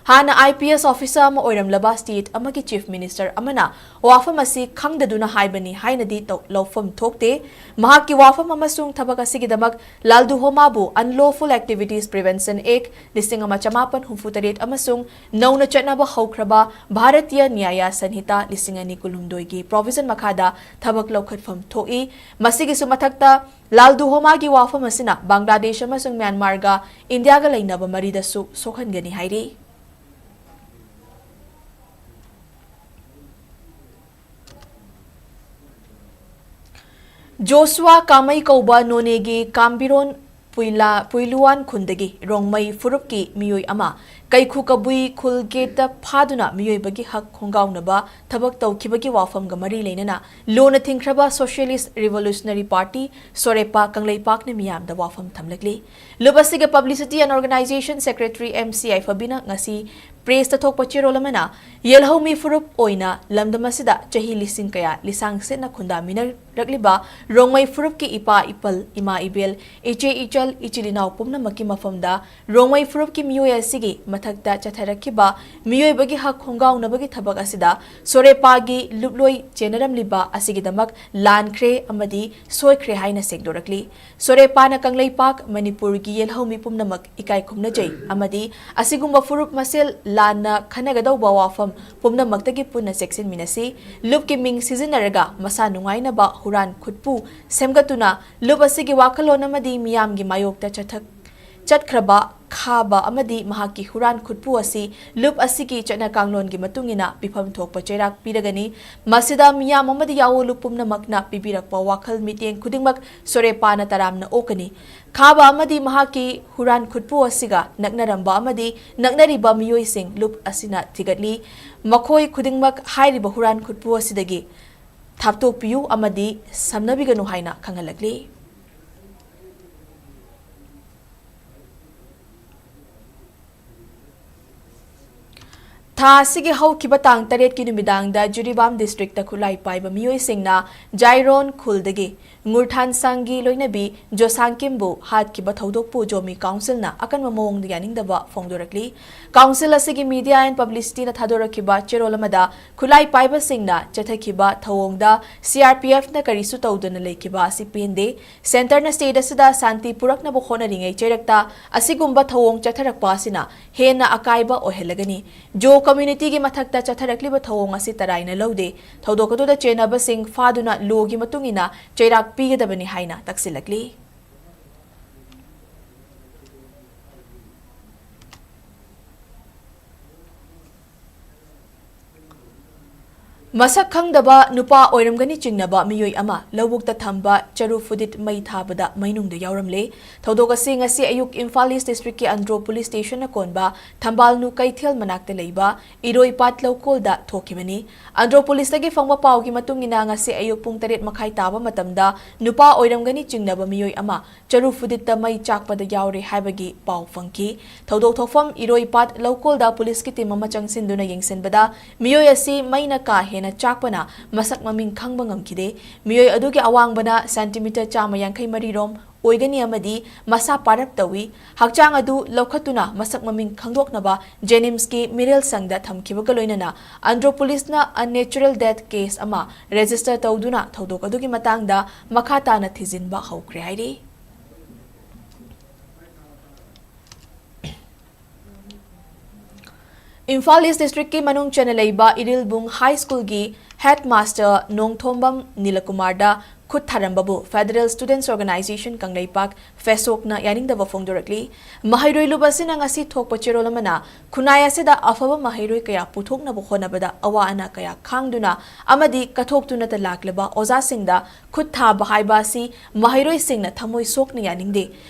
ꯍꯥꯟꯅ ꯑꯥꯏ ꯄꯤ ꯑꯦꯁ officer ꯑꯃ ꯑꯣꯏꯔꯝꯂꯕ state ꯑꯃꯒꯤ chief minister ꯑꯃꯅ ꯋꯥꯐꯝ ꯑꯁꯤ ꯈꯪꯗꯗꯨꯅ ꯍꯥꯏꯕꯅꯤ ꯍꯥꯏꯅꯗꯤ ꯇꯧ-, ꯂꯧꯐꯝ ꯊꯣꯛꯇꯦ꯫ ꯃꯍꯥꯛꯀꯤ ꯋꯥꯐꯝ ꯑꯃꯁꯨꯡ ꯊꯕꯛ ꯑꯁꯤꯒꯤꯗꯃꯛ ꯂꯥꯜꯗꯨ ꯍꯣꯃꯥꯕꯨ Unlawful Activities Prevention Act ꯂꯤꯁꯤꯡ ꯑꯃ ꯆꯃꯥꯄꯟ ꯍꯨꯝꯐꯨ ꯇꯔꯦꯠ ꯑꯃꯁꯨꯡ ꯅꯧꯅ ꯆꯠꯅꯕ ꯍꯧꯈ꯭ꯔꯕ ꯚꯥꯔꯇꯤꯌ ꯅ꯭ꯌꯥꯌ ꯁꯟꯍꯤꯇꯥ ꯂꯤꯁꯤꯡ ꯑꯅꯤ ꯀꯨꯟꯍꯨꯝꯗꯣꯏꯒꯤ provision ꯃꯈꯥꯗ ꯊꯕꯛ ꯂꯧꯈꯠꯐꯝ ꯊꯣꯛꯏ꯫ ꯃꯁꯤꯒꯤꯁꯨ ꯃꯊꯛꯇ, ꯂꯥꯜꯗꯨ ꯍꯣꯃꯥꯒꯤ ꯋꯥꯐꯝ ꯑꯁꯤꯅ ꯕꯪꯒ꯭ꯂꯥꯗꯦꯁ ꯑꯃꯁꯨꯡ ꯃ꯭ꯌꯥꯟꯃꯥꯔꯒ ꯏꯟꯗꯤꯌꯥꯒ ꯂꯩꯅꯕ ꯃꯔꯤꯗꯁꯨ ꯁꯣꯛꯍꯟꯒꯅꯤ ꯍꯥꯏꯔꯤ꯫ ꯖꯣꯁꯨꯋꯥ ꯀꯥꯃꯩ ꯀꯧꯕ ꯅꯣꯅꯦꯒꯤ ꯀꯥꯝꯕꯤꯔꯣꯟ ꯄꯨꯏꯂꯥ-, ꯄꯨꯏꯂꯨꯋꯥꯟ ꯈꯨꯟꯗꯒꯤ ꯔꯣꯡꯃꯩ ꯐꯨꯔꯨꯞꯀꯤ ꯃꯤꯑꯣꯏ ꯑꯃ ꯀꯩꯈꯨ ꯀꯕꯨꯏ ꯈꯨꯜ ꯒꯦꯠꯇ ꯐꯥꯗꯨꯅ ꯃꯤꯑꯣꯏꯕꯒꯤ ꯍꯛ ꯈꯣꯡꯒꯥꯎꯅꯕ ꯊꯕꯛ ꯇꯧꯈꯤꯕꯒꯤ ꯋꯥꯐꯝꯒ ꯃꯔꯤ ꯂꯩꯅꯅ ꯂꯣꯅ ꯊꯤꯡꯈ꯭ꯔꯕ Socialist Revolutionary Party, ꯁꯣꯔꯦꯄꯥ ꯀꯪꯂꯩꯄꯥꯛꯅ ꯃꯤꯌꯥꯝꯗ ꯋꯥꯐꯝ ꯊꯝꯂꯛꯂꯤ꯫ ꯂꯨꯞ ꯑꯁꯤꯒꯤ Publicity and Organization Secretary M C ꯌꯥꯏꯐꯕꯤꯅ ꯉꯁꯤ ꯄ꯭ꯔꯦꯁꯇ ꯊꯣꯛꯄ ꯆꯦꯔꯣꯜ ꯑꯃꯅ, ꯌꯦꯜꯍꯧꯃꯤ ꯐꯨꯔꯨꯞ ꯑꯣꯏꯅ ꯂꯝꯗꯝ ꯑꯁꯤꯗ ꯆꯍꯤ ꯂꯤꯁꯤꯡ ꯀꯌꯥ ꯂꯤꯁꯥꯡ ꯁꯦꯠꯅ ꯈꯨꯟꯗꯥꯃꯤꯟꯅꯔꯛꯂꯤꯕ ꯔꯣꯡꯃꯩ ꯐꯨꯔꯨꯞꯀꯤ ꯏꯄꯥ ꯏꯄꯜ, ꯏꯃꯥ ꯏꯕꯦꯜ, ꯏꯆꯦ ꯏꯆꯜ, ꯏꯆꯤꯜ ꯏꯅꯥꯎ ꯄꯨꯝꯅꯃꯛꯀꯤ ꯃꯐꯝꯗ ꯔꯣꯡꯃꯩ ꯐꯨꯔꯨꯞꯀꯤ ꯃꯤꯑꯣꯏ ꯑꯁꯤꯒꯤ ꯃꯊꯛꯇ ꯆꯠꯊꯔꯛꯈꯤꯕ ꯃꯤꯑꯣꯏꯕꯒꯤ ꯍꯛ ꯈꯣꯡꯒꯥꯎꯅꯕꯒꯤ ꯊꯕꯛ ꯑꯁꯤꯗ ꯁꯣꯔꯦꯄꯥꯒꯤ ꯂꯨꯞꯂꯣꯏ ꯆꯦꯟꯅꯔꯝꯂꯤꯕ ꯑꯁꯤꯒꯤꯗꯃꯛ ꯂꯥꯟꯈ꯭ꯔꯦ ꯑꯃꯗꯤ ꯁꯣꯏꯈ꯭ꯔꯦ ꯍꯥꯏꯅ ꯁꯦꯡꯗꯣꯔꯛꯂꯤ꯫ ꯁꯣꯔꯦꯄꯥꯅ ꯀꯪꯂꯩꯄꯥꯛ ꯃꯅꯤꯄꯨꯔꯒꯤ ꯌꯦꯜꯍꯧꯃꯤ ꯄꯨꯝꯅꯃꯛ ꯏꯀꯥꯏ ꯈꯨꯝꯅꯖꯩ ꯑꯃꯗꯤ ꯑꯁꯤꯒꯨꯝꯕ ꯐꯨꯔꯨꯞ ꯃꯁꯦꯜ ꯂꯥꯟꯅ ꯈꯟꯅꯒꯗꯧꯕ ꯋꯥꯐꯝ ꯄꯨꯝꯅꯃꯛꯇꯒꯤ ꯄꯨꯟꯅ ꯆꯦꯛꯁꯤꯟꯃꯤꯟꯅꯁꯤ꯫ ꯂꯨꯞꯀꯤ ꯃꯤꯡ ꯁꯤꯖꯤꯟꯅꯔꯒ ꯃꯁꯥ ꯅꯨꯡꯉꯥꯏꯅꯕ ꯍꯨꯔꯥꯟ ꯈꯨꯠꯄꯨ ꯁꯦꯝꯒꯠꯇꯨꯅ ꯂꯨꯞ ꯑꯁꯤꯒꯤ ꯋꯥꯈꯜꯂꯣꯟ ꯑꯃꯗꯤ ꯃꯤꯌꯥꯝꯒꯤ ꯃꯥꯌꯣꯛꯇ ꯆꯠꯊꯛ ꯆꯠꯈ꯭ꯔꯕ ꯈꯥꯕ ꯑꯃꯗꯤ ꯃꯍꯥꯛꯀꯤ ꯍꯨꯔꯥꯟ ꯈꯨꯠꯄꯨ ꯑꯁꯤ ꯂꯨꯞ ꯑꯁꯤꯒꯤ ꯆꯠꯅ ꯀꯥꯡꯂꯣꯟꯒꯤ ꯃꯇꯨꯡ ꯏꯟꯅ ꯄꯤꯐꯝ ꯊꯣꯛꯄ ꯆꯩꯔꯥꯛ ꯄꯤꯔꯒꯅꯤ꯫ ꯃꯁꯤꯗ ꯃꯤꯌꯥꯝ ꯑꯃꯗꯤ ꯌꯥꯑꯣ ꯂꯨꯞ ꯄꯨꯝꯅꯃꯛꯅ ꯄꯤꯕꯤꯔꯛꯄ ꯋꯥꯈꯜ ꯃꯤꯠꯌꯦꯡ ꯈꯨꯗꯤꯡꯃꯛ ꯁꯣꯔꯦꯄꯥꯅ ꯇꯔꯥꯝꯅ ꯑꯣꯛꯀꯅꯤ꯫ ꯈꯥꯕ ꯑꯃꯗꯤ ꯃꯍꯥꯛꯀꯤ ꯍꯨꯔꯥꯟ ꯈꯨꯠꯄꯨ ꯑꯁꯤꯒ ꯅꯛꯅꯔꯝꯕ ꯑꯃꯗꯤ ꯅꯛꯅꯔꯤꯕ ꯃꯤꯑꯣꯏꯁꯤꯡ ꯂꯨꯞ ꯑꯁꯤꯅ ꯊꯤꯒꯠꯂꯤ꯫ ꯃꯈꯣꯏ ꯈꯨꯗꯤꯡꯃꯛ ꯍꯥꯏꯔꯤꯕ ꯍꯨꯔꯥꯟ ꯈꯨꯠꯄꯨ ꯑꯁꯤꯗꯒꯤ ꯊꯥꯞꯇꯣꯛꯄꯤꯌꯨ ꯑꯃꯗꯤ ꯁꯝꯅꯕꯤꯒꯅꯨ ꯍꯥꯏꯅ ꯈꯪꯍꯜꯂꯛꯂꯤ꯫ ꯊꯥ ꯑꯁꯤꯒꯤ ꯍꯧꯈꯤꯕ ꯇꯥꯡ ꯇꯔꯦꯠꯀꯤ ꯅꯨꯃꯤꯗꯥꯡꯗ ꯖꯤꯔꯤꯕꯥꯝ ꯗꯤꯁꯇ꯭ꯔꯤꯛꯇ ꯈꯨꯠꯂꯥꯏ ꯄꯥꯏꯕ ꯃꯤꯑꯣꯏꯁꯤꯡꯅ ꯖꯥꯏꯔꯣꯟ ꯈꯨꯜꯗꯒꯤ ꯉꯨꯔꯊꯥꯟꯁꯥꯡꯒꯤ ꯂꯣꯏꯅꯕꯤ ꯖꯣꯁꯥꯡꯀꯤꯝꯕꯨ ꯍꯥꯠꯈꯤꯕ ꯊꯧꯗꯣꯛꯄꯨ ꯖꯣꯃꯤ ꯀꯥꯎꯟꯁꯤꯜꯅ ꯑꯀꯟꯕ ꯃꯑꯣꯡꯗ ꯌꯥꯅꯤꯡꯗꯕ ꯐꯣꯡꯗꯣꯔꯛꯂꯤ꯫ ꯀꯥꯎꯟꯁꯤꯜ ꯑꯁꯤꯒꯤ media and publicityꯅ ꯊꯥꯗꯣꯔꯛꯈꯤꯕ ꯆꯦꯔꯣꯜ ꯑꯃꯗ ꯈꯨꯠꯂꯥꯏ ꯄꯥꯏꯕꯁꯤꯡꯅ ꯆꯠꯊꯈꯤꯕ ꯊꯧꯑꯣꯡꯗ CRPFꯅ ꯀꯔꯤꯁꯨ ꯇꯧꯗꯅ ꯂꯩꯈꯤꯕ ꯑꯁꯤ ꯄꯦꯟꯗꯦ꯫ Centreꯅ state ꯑꯁꯤꯗ ꯁꯥꯟꯇꯤ ꯄꯨꯔꯛꯅꯕ ꯍꯣꯠꯅꯔꯤꯉꯩ ꯆꯩꯔꯛꯇ ꯑꯁꯤꯒꯨꯝꯕ ꯊꯧꯑꯣꯡ ꯆꯠꯊꯔꯛꯄ ꯑꯁꯤꯅ ꯍꯦꯟꯅ ꯑꯀꯥꯏꯕ ꯑꯣꯏꯍꯜꯂꯒꯅꯤ꯫ ꯖꯣ communityꯒꯤ ꯃꯊꯛꯇ ꯆꯠꯊꯔꯛꯂꯤꯕ ꯊꯧꯑꯣꯡ ꯑꯁꯤ ꯇꯔꯥꯏꯅ ꯂꯧꯗꯦ꯫ ꯊꯧꯗꯣꯛ ꯑꯗꯨꯗ ꯆꯦꯟꯅꯕꯁꯤꯡ ꯐꯥꯗꯨꯅ lawꯒꯤ ꯃꯇꯨꯡ ꯏꯟꯅ ꯆꯩꯔꯥꯛ ꯄꯤꯒꯗꯕꯅꯤ ꯍꯥꯏꯅ ꯇꯛꯁꯤꯜꯂꯛꯂꯤ꯫ ꯃꯁꯛ ꯈꯪꯗꯕ ꯅꯨꯄꯥ ꯑꯣꯏꯔꯝꯒꯅꯤ ꯆꯤꯡꯅꯕ ꯃꯤꯑꯣꯏ ꯑꯃ ꯂꯧꯕꯨꯛꯇ ꯊꯝꯕ ꯆꯔꯨ ꯐꯨꯗꯤꯠ ꯃꯩ ꯊꯥꯕꯗ ꯃꯩꯅꯨꯡꯗ ꯌꯥꯎꯔꯝꯂꯦ꯫ ꯊꯧꯗꯣꯛ ꯑꯁꯤ ꯉꯁꯤ ꯑꯌꯨꯛ ꯏꯝꯐꯥꯜ ꯏꯁ ꯗꯤꯁꯇ꯭ꯔꯤꯛꯀꯤ ꯑꯟꯗ꯭ꯔꯣ ꯄꯨꯂꯤꯁ ꯁ꯭ꯇꯦꯁꯟꯅ ꯀꯣꯟꯕ ꯊꯝꯕꯥꯜꯅꯨ ꯀꯩꯊꯦꯜ ꯃꯅꯥꯛꯇ ꯂꯩꯕ ꯏꯔꯣꯏꯄꯥꯠ ꯂꯧꯀꯣꯜꯗ ꯊꯣꯛꯈꯤꯕꯅꯤ꯫ ꯑꯟꯗ꯭ꯔꯣ ꯄꯨꯂꯤꯁꯇꯒꯤ ꯐꯪꯕ ꯄꯥꯎꯒꯤ ꯃꯇꯨꯡ ꯏꯟꯅ, ꯉꯁꯤ ꯑꯌꯨꯛ ꯄꯨꯡ ꯇꯔꯦꯠ ꯃꯈꯥꯏ ꯇꯥꯕ ꯃꯇꯝꯗ ꯅꯨꯄꯥ ꯑꯣꯏꯔꯝꯒꯅꯤ ꯆꯤꯡꯅꯕ ꯃꯤꯑꯣꯏ ꯑꯃ ꯆꯔꯨ ꯐꯨꯗꯤꯠꯇ ꯃꯩ ꯆꯥꯛꯄꯗ ꯌꯥꯎꯔꯦ ꯍꯥꯏꯕꯒꯤ ꯄꯥꯎ ꯐꯪꯈꯤ꯫ ꯊꯧꯗꯣꯛ ꯊꯣꯛꯐꯝ ꯏꯔꯣꯏꯄꯥꯠ ꯂꯧꯀꯣꯜꯗ ꯄꯨꯂꯤꯁꯀꯤ ꯇꯤꯝ ꯑꯃ ꯆꯪꯁꯤꯟꯗꯨꯅ ꯌꯦꯡꯁꯤꯟꯕꯗ, ꯃꯤꯑꯣꯏ ꯑꯁꯤ ꯃꯩꯅ ꯀꯥ ꯍꯦꯟꯅ ꯆꯥꯛꯄꯅ ꯃꯁꯛ ꯃꯃꯤꯡ ꯈꯪꯕ ꯉꯝꯈꯤꯗꯦ꯫ ꯃꯤꯑꯣꯏ ꯑꯗꯨꯒꯤ ꯑꯋꯥꯡꯕꯅ ꯁꯦꯟꯇꯤꯃꯤꯇꯔ ꯆꯥꯝꯃ ꯌꯥꯡꯈꯩ ꯃꯔꯤ ꯔꯣꯝ ꯑꯣꯏꯒꯅꯤ ꯑꯃꯗꯤ ꯃꯁꯥ ꯄꯥꯔꯞ ꯇꯧꯏ꯫ ꯍꯛꯆꯥꯡ ꯑꯗꯨ ꯂꯧꯈꯠꯇꯨꯅ ꯃꯁꯛ ꯃꯃꯤꯡ ꯈꯪꯗꯣꯛꯅꯕ ꯖꯦꯅꯤꯝꯁꯀꯤ ꯃꯤꯔꯦꯜ ꯁꯪꯗ ꯊꯝꯈꯤꯕꯒ ꯂꯣꯏꯅꯅ ꯑꯟꯗ꯭ꯔꯣ ꯄꯨꯂꯤꯁꯅ unnatural death case ꯑꯃ ꯔꯦꯖꯤꯁꯇꯔ ꯇꯧꯗꯨꯅ ꯊꯧꯗꯣꯛ ꯑꯗꯨꯒꯤ ꯃꯇꯥꯡꯗ ꯃꯈꯥ ꯇꯥꯅ ꯊꯤꯖꯤꯟꯕ ꯍꯧꯈ꯭ꯔꯦ ꯍꯥꯏꯔꯤ꯫ ꯏꯝꯐꯥꯜ ꯏꯁ ꯗꯤꯁꯇ꯭ꯔꯤꯛꯀꯤ ꯃꯅꯨꯡ ꯆꯟꯅ ꯂꯩꯕ ꯏꯔꯤꯜꯕꯨꯡ ꯍꯥꯏ ꯁ꯭ꯀꯨꯜꯒꯤ ꯍꯦꯗ ꯃꯥꯁꯇꯔ ꯅꯣꯡꯊꯣꯝꯕꯝ ꯅꯤꯂꯀꯨꯃꯥꯔꯗ ꯈꯨꯠ ꯊꯥꯔꯝꯕꯕꯨ ꯐꯦꯗꯔꯦꯜ ꯁ꯭ꯇꯨꯗꯦꯟꯠꯁ ꯑꯣꯔꯒꯅꯥꯏꯖꯦꯁꯟ ꯀꯪꯂꯩꯄꯥꯛ, ꯐꯦꯁꯣꯛꯅ ꯌꯥꯅꯤꯡꯗꯕ ꯐꯣꯡꯗꯣꯔꯛꯂꯤ꯫ ꯃꯍꯩꯔꯣꯏ ꯂꯨꯞ ꯑꯁꯤꯅ ꯉꯁꯤ ꯊꯣꯛꯄ ꯆꯦꯔꯣꯜ ꯑꯃꯅ ꯈꯨꯟꯅꯥꯏ ꯑꯁꯤꯗ ꯑꯐꯕ ꯃꯍꯩꯔꯣꯏ ꯀꯌꯥ ꯄꯨꯊꯣꯛꯅꯕ ꯍꯣꯠꯅꯕꯗ ꯑꯋꯥ ꯑꯅꯥ ꯀꯌꯥ ꯈꯥꯡꯗꯨꯅ ꯑꯃꯗꯤ ꯀꯠꯊꯣꯛꯇꯨꯅꯇ ꯂꯥꯛꯂꯕ ꯑꯣꯖꯥꯁꯤꯡꯗ ꯈꯨꯠ ꯊꯥꯕ ꯍꯥꯏꯕ ꯑꯁꯤ ꯃꯍꯩꯔꯣꯏꯁꯤꯡꯅ ꯊꯃꯣꯏ ꯁꯣꯛꯅ ꯌꯥꯅꯤꯡꯗꯦ꯫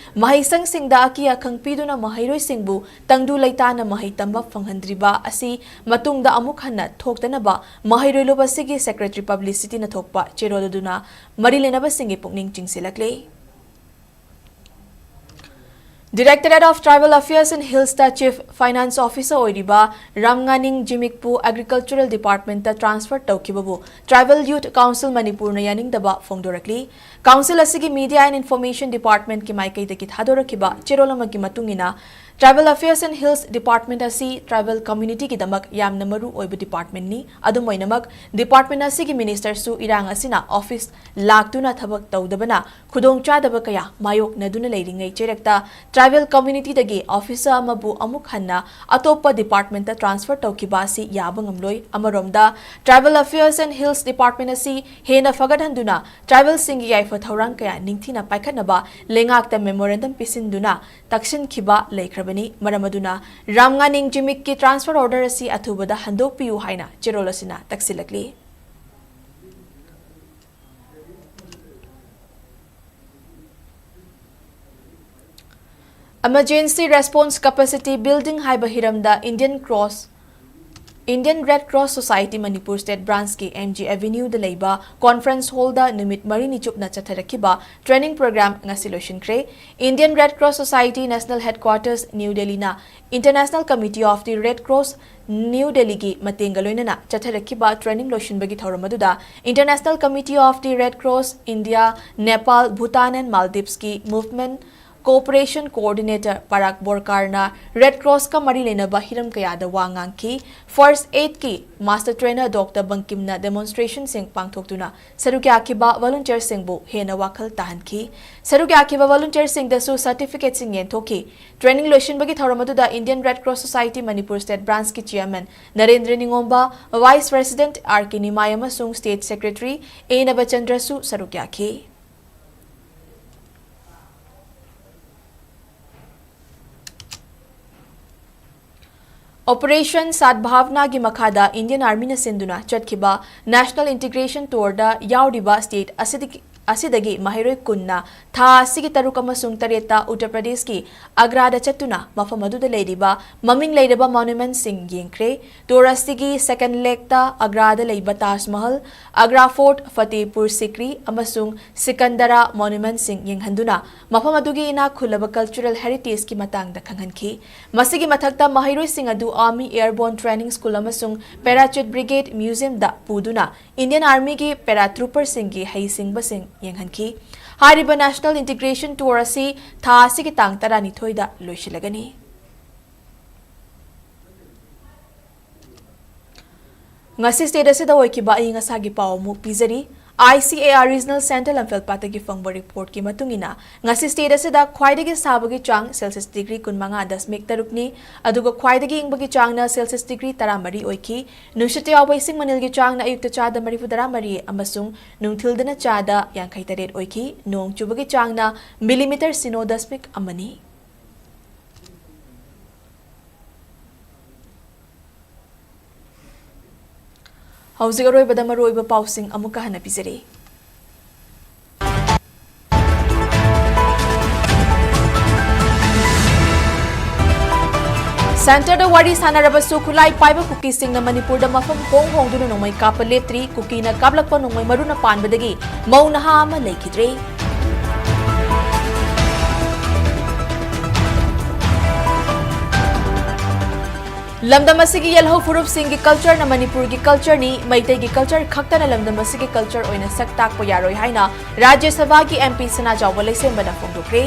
ꯃꯍꯩꯁꯪꯁꯤꯡꯗ ꯑꯀꯤ ꯑꯈꯪ ꯄꯤꯗꯨꯅ ꯃꯍꯩꯔꯣꯏꯁꯤꯡꯕꯨ ꯇꯪꯗꯨ ꯂꯩꯇꯥꯅ ꯃꯍꯩ ꯇꯝꯕ ꯐꯪꯍꯟꯗ꯭ꯔꯤꯕ ꯑꯁꯤ ꯃꯇꯨꯡꯗ ꯑꯃꯨꯛ ꯍꯟꯅ ꯊꯣꯛꯇꯅꯕ ꯃꯍꯩꯔꯣꯏ ꯂꯨꯞ ꯑꯁꯤꯒꯤ ꯁꯦꯀ꯭ꯔꯦꯇꯔꯤ ꯄꯕ꯭ꯂꯤꯁꯤꯇꯤꯅ ꯊꯣꯛꯄ ꯆꯦꯔꯣꯜ ꯑꯗꯨꯅ ꯃꯔꯤ ꯂꯩꯅꯕꯁꯤꯡꯒꯤ ꯄꯨꯛꯅꯤꯡ ꯆꯤꯡꯁꯤꯜꯂꯛꯂꯤ꯫ Directorate of Tribal Affairs and Hillsꯇ Chief Finance Officer ꯑꯣꯏꯔꯤꯕ ꯔꯥꯝꯉꯥꯅꯤꯡ ꯖꯤꯃꯤꯛꯄꯨ Agricultural Departmentꯇ transfer ꯇꯧꯈꯤꯕꯕꯨ Tribal Youth Council ꯃꯅꯤꯄꯨꯔꯅ ꯌꯥꯅꯤꯡꯗꯕ ꯐꯣꯡꯗꯣꯔꯛꯂꯤ꯫ Council ꯑꯁꯤꯒꯤ Media and Information Departmentꯀꯤ ꯃꯥꯏꯀꯩꯗꯒꯤ ꯊꯥꯗꯣꯔꯛꯈꯤꯕ ꯆꯦꯔꯣꯜ ꯑꯃꯒꯤ ꯃꯇꯨꯡ ꯏꯟꯅ, Tribal Affairs and Hills Department ꯑꯁꯤ tribal communityꯒꯤꯗꯃꯛ ꯌꯥꯝꯅ ꯃꯔꯨ ꯑꯣꯏꯕ departmentꯅꯤ꯫ ꯑꯗꯨꯝ ꯑꯣꯏꯅꯃꯛ, department ꯑꯁꯤꯒꯤ ministerꯁꯨ ꯏꯔꯥꯡ ꯑꯁꯤꯅ office ꯂꯥꯛꯇꯨꯅ ꯊꯕꯛ ꯇꯧꯗꯕꯅ ꯈꯨꯗꯣꯡꯆꯥꯗꯕ ꯀꯌꯥ ꯃꯥꯌꯣꯛꯅꯗꯨꯅ ꯂꯩꯔꯤꯉꯩ ꯆꯩꯔꯛꯇ tribal communityꯗꯒꯤ officer ꯑꯃꯕꯨ ꯑꯃꯨꯛ ꯍꯟꯅ ꯑꯇꯣꯞꯄ departmentꯇ transfer ꯇꯧꯈꯤꯕ ꯑꯁꯤ ꯌꯥꯕ ꯉꯝꯂꯣꯏ꯫ ꯑꯃꯔꯣꯝꯗ, Tribal Affairs and Hills Department ꯑꯁꯤ ꯍꯦꯟꯅ ꯐꯒꯠꯍꯟꯗꯨꯅ tribalꯁꯤꯡꯒꯤ ꯌꯥꯏꯐ ꯊꯧꯔꯥꯡ ꯀꯌꯥ ꯅꯤꯡꯊꯤꯅ ꯄꯥꯏꯈꯠꯅꯕ ꯂꯩꯉꯥꯛꯇ memorandum ꯄꯤꯁꯤꯟꯗꯨꯅ ꯇꯛꯁꯤꯟꯈꯤꯕ ꯂꯩꯈ꯭ꯔꯕ ꯕꯅꯤ꯫ ꯃꯔꯝ ꯑꯗꯨꯅ ꯔꯥꯝꯉꯥꯅꯤꯡ ꯖꯤꯃꯤꯛꯀꯤ transfer order ꯑꯁꯤ ꯑꯊꯨꯕꯗ ꯍꯟꯗꯣꯛꯄꯤꯌꯨ ꯍꯥꯏꯅ ꯆꯦꯔꯣꯜ ꯑꯁꯤꯅ ꯇꯛꯁꯤꯜꯂꯛꯂꯤ꯫ Emergency Response Capacity Building ꯍꯥꯏꯕ ꯍꯤꯔꯝꯗ Indian Cross, Indian Red Cross Society Manipur State Branch ꯀꯤ M G Avenue ꯗ ꯂꯩꯕ conference hall ꯗ ꯅꯨꯃꯤꯠ ꯃꯔꯤꯅꯤ ꯆꯨꯞꯅ ꯆꯠꯊꯔꯛꯈꯤꯕ training program ꯉꯁꯤ ꯂꯣꯏꯁꯤꯟꯈ꯭ꯔꯦ꯫ Indian Red Cross Society National Headquarters, New Delhi ꯅ International Committee of the Red Cross, New Delhi ꯒꯤ ꯃꯇꯦꯡꯒ ꯂꯣꯏꯅꯅ ꯆꯠꯊꯔꯛꯈꯤꯕ training ꯂꯣꯏꯁꯤꯟꯕꯒꯤ ꯊꯧꯔꯝ ꯑꯗꯨꯗ International Committee of the Red Cross India, Nepal, Bhutan and Maldives ꯀꯤ Movement Cooperation Coordinator ꯄꯔꯥꯒ ꯕꯣꯔꯀꯥꯔꯅ Red Cross ꯀ ꯃꯔꯤ ꯂꯩꯅꯕ ꯍꯤꯔꯝ ꯀꯌꯥꯗ ꯋꯥ ꯉꯥꯡꯈꯤ꯫ First Aid ꯀꯤ Master Trainer Doctor ꯕꯪꯀꯤꯝꯅ demonstration ꯁꯤꯡ ꯄꯥꯡꯊꯣꯛꯇꯨꯅ ꯁꯔꯨꯛ ꯌꯥꯈꯤꯕ volunteer ꯁꯤꯡꯕꯨ ꯍꯦꯟꯅ ꯋꯥꯈꯜ ꯇꯥꯍꯟꯈꯤ꯫ ꯁꯔꯨꯛ ꯌꯥꯈꯤꯕ volunteer ꯁꯤꯡꯗꯁꯨ certificate ꯁꯤꯡ ꯌꯦꯟꯊꯣꯛꯈꯤ꯫ Training ꯂꯣꯏꯁꯤꯟꯕꯒꯤ ꯊꯧꯔꯝ ꯑꯗꯨꯗ Indian Red Cross Society Manipur State Branch ꯀꯤ Chairman Narendra ꯅꯤꯉꯣꯝꯕ, Vice President R K ꯅꯤꯃꯥꯏ ꯑꯃꯁꯨꯡ State Secretary A ꯅꯕꯆꯟꯗ꯭ꯔꯁꯨ ꯁꯔꯨꯛ ꯌꯥꯈꯤ꯫ Operation Sadbhavna ꯒꯤ ꯃꯈꯥꯗ Indian Army ꯅ ꯁꯤꯟꯗꯨꯅ ꯆꯠꯈꯤꯕ National Integration Tour ꯗ ꯌꯥꯎꯔꯤꯕ state ꯑꯁꯤꯗꯒꯤ, ꯑꯁꯤꯗꯒꯤ ꯃꯍꯩꯔꯣꯏ ꯀꯨꯟꯅ ꯊꯥ ꯑꯁꯤꯒꯤ ꯇꯔꯨꯛ ꯑꯃꯁꯨꯡ ꯇꯔꯦꯠꯇ ꯎꯠꯇꯔ ꯄ꯭ꯔꯗꯦꯁꯀꯤ ꯑꯒ꯭ꯔꯥꯗ ꯆꯠꯇꯨꯅ ꯃꯐꯝ ꯑꯗꯨꯗ ꯂꯩꯔꯤꯕ ꯃꯃꯤꯡ ꯂꯩꯔꯕ monument ꯁꯤꯡ ꯌꯦꯡꯈ꯭ꯔꯦ꯫ Tour ꯑꯁꯤꯒꯤ second leg ꯇ ꯑꯒ꯭ꯔꯥꯗ ꯂꯩꯕ ꯇꯥꯖ ꯃꯍꯜ, ꯑꯒ꯭ꯔꯥ ꯐꯣꯔꯠ, ꯐꯇꯦꯄꯨꯔ ꯁꯤꯀ꯭ꯔꯤ ꯑꯃꯁꯨꯡ ꯁꯤꯀꯟꯗꯔꯥ monument ꯁꯤꯡ ꯌꯦꯡꯍꯟꯗꯨꯅ ꯃꯐꯝ ꯑꯗꯨꯒꯤ ꯏꯅꯥꯛ ꯈꯨꯜꯂꯕ cultural heritage ꯀꯤ ꯃꯇꯥꯡꯗ ꯈꯪꯍꯟꯈꯤ꯫ ꯃꯁꯤꯒꯤ ꯃꯊꯛꯇ ꯃꯍꯩꯔꯣꯏꯁꯤꯡ ꯑꯗꯨ Army Airborne Training School ꯑꯃꯁꯨꯡ Parachute Brigade Museum ꯗ ꯄꯨꯗꯨꯅ Indian Army ꯒꯤ paratrooper ꯁꯤꯡꯒꯤ ꯍꯩꯁꯤꯡꯕꯁꯤꯡ ꯌꯦꯡꯍꯟꯈꯤ꯫ ꯍꯥꯏꯔꯤꯕ National Integration Tour ꯑꯁꯤ ꯊꯥ ꯑꯁꯤꯒꯤ ꯇꯥꯡ ꯇꯔꯥꯅꯤꯊꯣꯏꯗ ꯂꯣꯏꯁꯤꯜꯂꯒꯅꯤ꯫ ꯉꯁꯤ state ꯑꯁꯤꯗ ꯑꯣꯏꯈꯤꯕ ꯑꯏꯪ ꯑꯁꯥꯒꯤ ꯄꯥꯎ ꯑꯃꯨꯛ ꯄꯤꯖꯔꯤ꯫ I C A R Regional Centre ꯂꯝꯐꯦꯜꯄꯥꯠꯇꯒꯤ ꯐꯪꯕ report ꯀꯤ ꯃꯇꯨꯡ ꯏꯟꯅ, ꯉꯁꯤ state ꯑꯁꯤꯗ ꯈ꯭ꯋꯥꯏꯗꯒꯤ ꯁꯥꯕꯒꯤ ꯆꯥꯡ Celsius degree ꯀꯨꯟꯃꯉꯥ ꯗꯁꯃꯤꯛ ꯇꯔꯨꯛꯅꯤ, ꯑꯗꯨꯒ ꯈ꯭ꯋꯥꯏꯗꯒꯤ ꯏꯪꯕꯒꯤ ꯆꯥꯡꯅ Celsius degree ꯇꯔꯥꯃꯔꯤ ꯑꯣꯏꯈꯤ꯫ ꯅꯨꯡꯁꯤꯠꯇ ꯌꯥꯎꯕ ꯏꯁꯤꯡ ꯃꯅꯤꯜꯒꯤ ꯆꯥꯡꯅ ꯑꯌꯨꯛꯇ ꯆꯥꯗ ꯃꯔꯤꯐꯨ ꯇꯔꯥꯃꯔꯤ ꯑꯃꯁꯨꯡ ꯅꯨꯡꯊꯤꯜꯗꯅ ꯆꯥꯗ ꯌꯥꯡꯈꯩ ꯇꯔꯦꯠ ꯑꯣꯏꯈꯤ꯫ ꯅꯣꯡ ꯆꯨꯕꯒꯤ ꯆꯥꯡꯅ millimeter ꯁꯤꯅꯣ ꯗꯁꯃꯤꯛ ꯑꯃꯅꯤ꯫ ꯍꯧꯖꯤꯛ ꯑꯔꯣꯏꯕꯗ ꯃꯔꯨꯑꯣꯏꯕ ꯄꯥꯎꯁꯤꯡ ꯑꯃꯨꯛꯀ ꯍꯟꯅ ꯄꯤꯖꯔꯤ꯫ ꯁꯦꯟꯇꯔꯗ ꯋꯥꯔꯤ ꯁꯥꯟꯅꯔꯕꯁꯨ ꯈꯨꯠꯂꯥꯏ ꯄꯥꯏꯕ ꯀꯨꯀꯤꯁꯤꯡꯅ ꯃꯅꯤꯄꯨꯔꯗ ꯃꯐꯝ ꯍꯣꯡ ꯍꯣꯡꯗꯨꯅ ꯅꯣꯡꯃꯩ ꯀꯥꯞꯄ ꯂꯦꯞꯇ꯭ꯔꯤ꯫ ꯀꯨꯀꯤꯅ ꯀꯥꯞꯂꯛꯄ ꯅꯣꯡꯃꯩ ꯃꯔꯨꯅ ꯄꯥꯟꯕꯗꯒꯤ ꯃꯧ ꯅꯍꯥ ꯑꯃ ꯂꯩꯈꯤꯗ꯭ꯔꯦ꯫ ꯂꯝꯗꯝ ꯑꯁꯤꯒꯤ ꯌꯦꯜꯍꯧ ꯐꯨꯔꯨꯞꯁꯤꯡꯒꯤ cultureꯅ ꯃꯅꯤꯄꯨꯔꯒꯤ cultureꯅꯤ꯫ ꯃꯩꯇꯩꯒꯤ culture ꯈꯛꯇꯅ ꯂꯝꯗꯝ ꯑꯁꯤꯒꯤ culture ꯑꯣꯏꯅ ꯁꯛ ꯇꯥꯛꯄ ꯌꯥꯔꯣꯏ ꯍꯥꯏꯅ ꯔꯥꯖ꯭ꯌ ꯁꯚꯥꯒꯤ MP ꯁꯅꯥꯖꯥꯎꯕ ꯂꯩꯁꯦꯝꯕꯅ ꯐꯣꯡꯗꯣꯛꯈ꯭ꯔꯦ꯫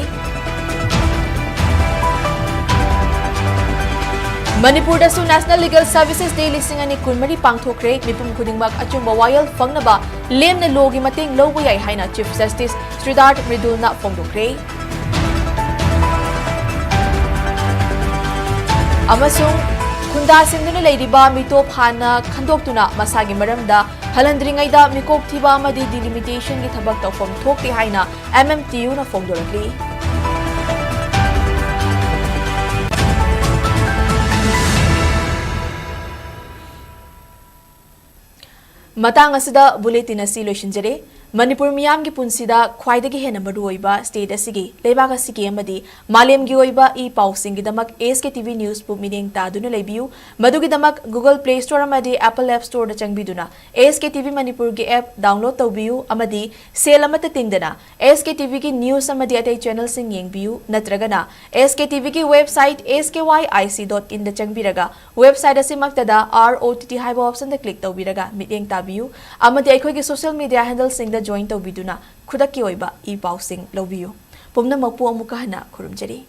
ꯃꯅꯤꯄꯨꯔꯗꯁꯨ National Legal Services Day ꯂꯤꯁꯤꯡ ꯑꯅꯤ ꯀꯨꯟꯃꯔꯤ ꯄꯥꯡꯊꯣꯛꯈ꯭ꯔꯦ꯫ ꯃꯤꯄꯨꯝ ꯈꯨꯗꯤꯡꯃꯛ ꯑꯆꯨꯝꯕ ꯋꯥꯌꯦꯜ ꯐꯪꯅꯕ ꯂꯦꯝꯅ lawꯒꯤ ꯃꯇꯦꯡ ꯂꯧꯕ ꯌꯥꯏ ꯍꯥꯏꯅ Chief Justice ꯁ꯭ꯔꯤꯗꯥꯔꯊ ꯃ꯭ꯔꯤꯗꯨꯜꯅ ꯐꯣꯡꯗꯣꯛꯈ꯭ꯔꯦ꯫ ꯑꯃꯁꯨꯡ ꯈꯨꯟꯗꯥ ꯁꯤꯡꯗꯨꯅ ꯂꯩꯔꯤꯕ ꯃꯤꯇꯣꯞ ꯍꯥꯟꯅ ꯈꯟꯗꯣꯛꯇꯨꯅ ꯃꯁꯥꯒꯤ ꯃꯔꯝꯗ ꯍꯜꯍꯟꯗ꯭ꯔꯤꯉꯩꯗ ꯃꯤꯀꯣꯛ ꯊꯤꯕ ꯑꯃꯗꯤ delimitationꯒꯤ ꯊꯕꯛ ꯇꯧꯐꯝ ꯊꯣꯛꯇꯦ ꯍꯥꯏꯅ MMTUꯅ ꯐꯣꯡꯗꯣꯔꯛꯂꯤ꯫ ꯃꯇꯥꯡ ꯑꯁꯤꯗ bulletin ꯑꯁꯤ ꯂꯣꯏꯁꯤꯟꯖꯔꯦ꯫ ꯃꯅꯤꯄꯨꯔ ꯃꯤꯌꯥꯝꯒꯤ ꯄꯨꯟꯁꯤꯗ ꯈ꯭ꯋꯥꯏꯗꯒꯤ ꯍꯦꯟꯅ ꯃꯔꯨꯑꯣꯏꯕ state ꯑꯁꯤꯒꯤ, ꯂꯩꯕꯥꯛ ꯑꯁꯤꯒꯤ ꯑꯃꯗꯤ ꯃꯥꯂꯦꯝꯒꯤ ꯑꯣꯏꯕ e-ꯄꯥꯎꯁꯤꯡꯒꯤꯗꯃꯛ SKTV Newsꯄꯨ ꯃꯤꯠꯌꯦꯡ ꯇꯥꯗꯨꯅ ꯂꯩꯕꯤꯌꯨ꯫ ꯃꯗꯨꯒꯤꯗꯃꯛ Google Play Store ꯑꯃꯗꯤ Apple App Storeꯗ ꯆꯪꯕꯤꯗꯨꯅ SKTV ꯃꯅꯤꯄꯨꯔꯒꯤ app download ꯇꯧꯕꯤꯌꯨ ꯑꯃꯗꯤ ꯁꯦꯜ ꯑꯃꯠꯇ ꯇꯤꯡꯗꯅ SKTVꯒꯤ news ꯑꯃꯗꯤ ꯑꯇꯩ channelꯁꯤꯡ ꯌꯦꯡꯕꯤꯌꯨ, ꯅꯠꯇ꯭ꯔꯒꯅ SKTVꯒꯤ website S K Y I C dot inꯗ ꯆꯪꯕꯤꯔꯒ website ꯑꯁꯤꯃꯛꯇꯗ R O T T ꯍꯥꯏꯕ optionꯗ click ꯇꯧꯕꯤꯔꯒ ꯃꯤꯠꯌꯦꯡ ꯇꯥꯕꯤꯌꯨ ꯑꯃꯗꯤ ꯑꯩꯈꯣꯏꯒꯤ social media handleꯁꯤꯡꯗ join ꯇꯧꯕꯤꯗꯨꯅ ꯈꯨꯗꯛꯀꯤ ꯑꯣꯏꯕ e-ꯄꯥꯎꯁꯤꯡ ꯂꯧꯕꯤꯌꯨ꯫ ꯄꯨꯝꯅꯃꯛꯄꯨ ꯑꯃꯨꯛꯀ ꯍꯟꯅ ꯈꯨꯔꯨꯝꯖꯔꯤ꯫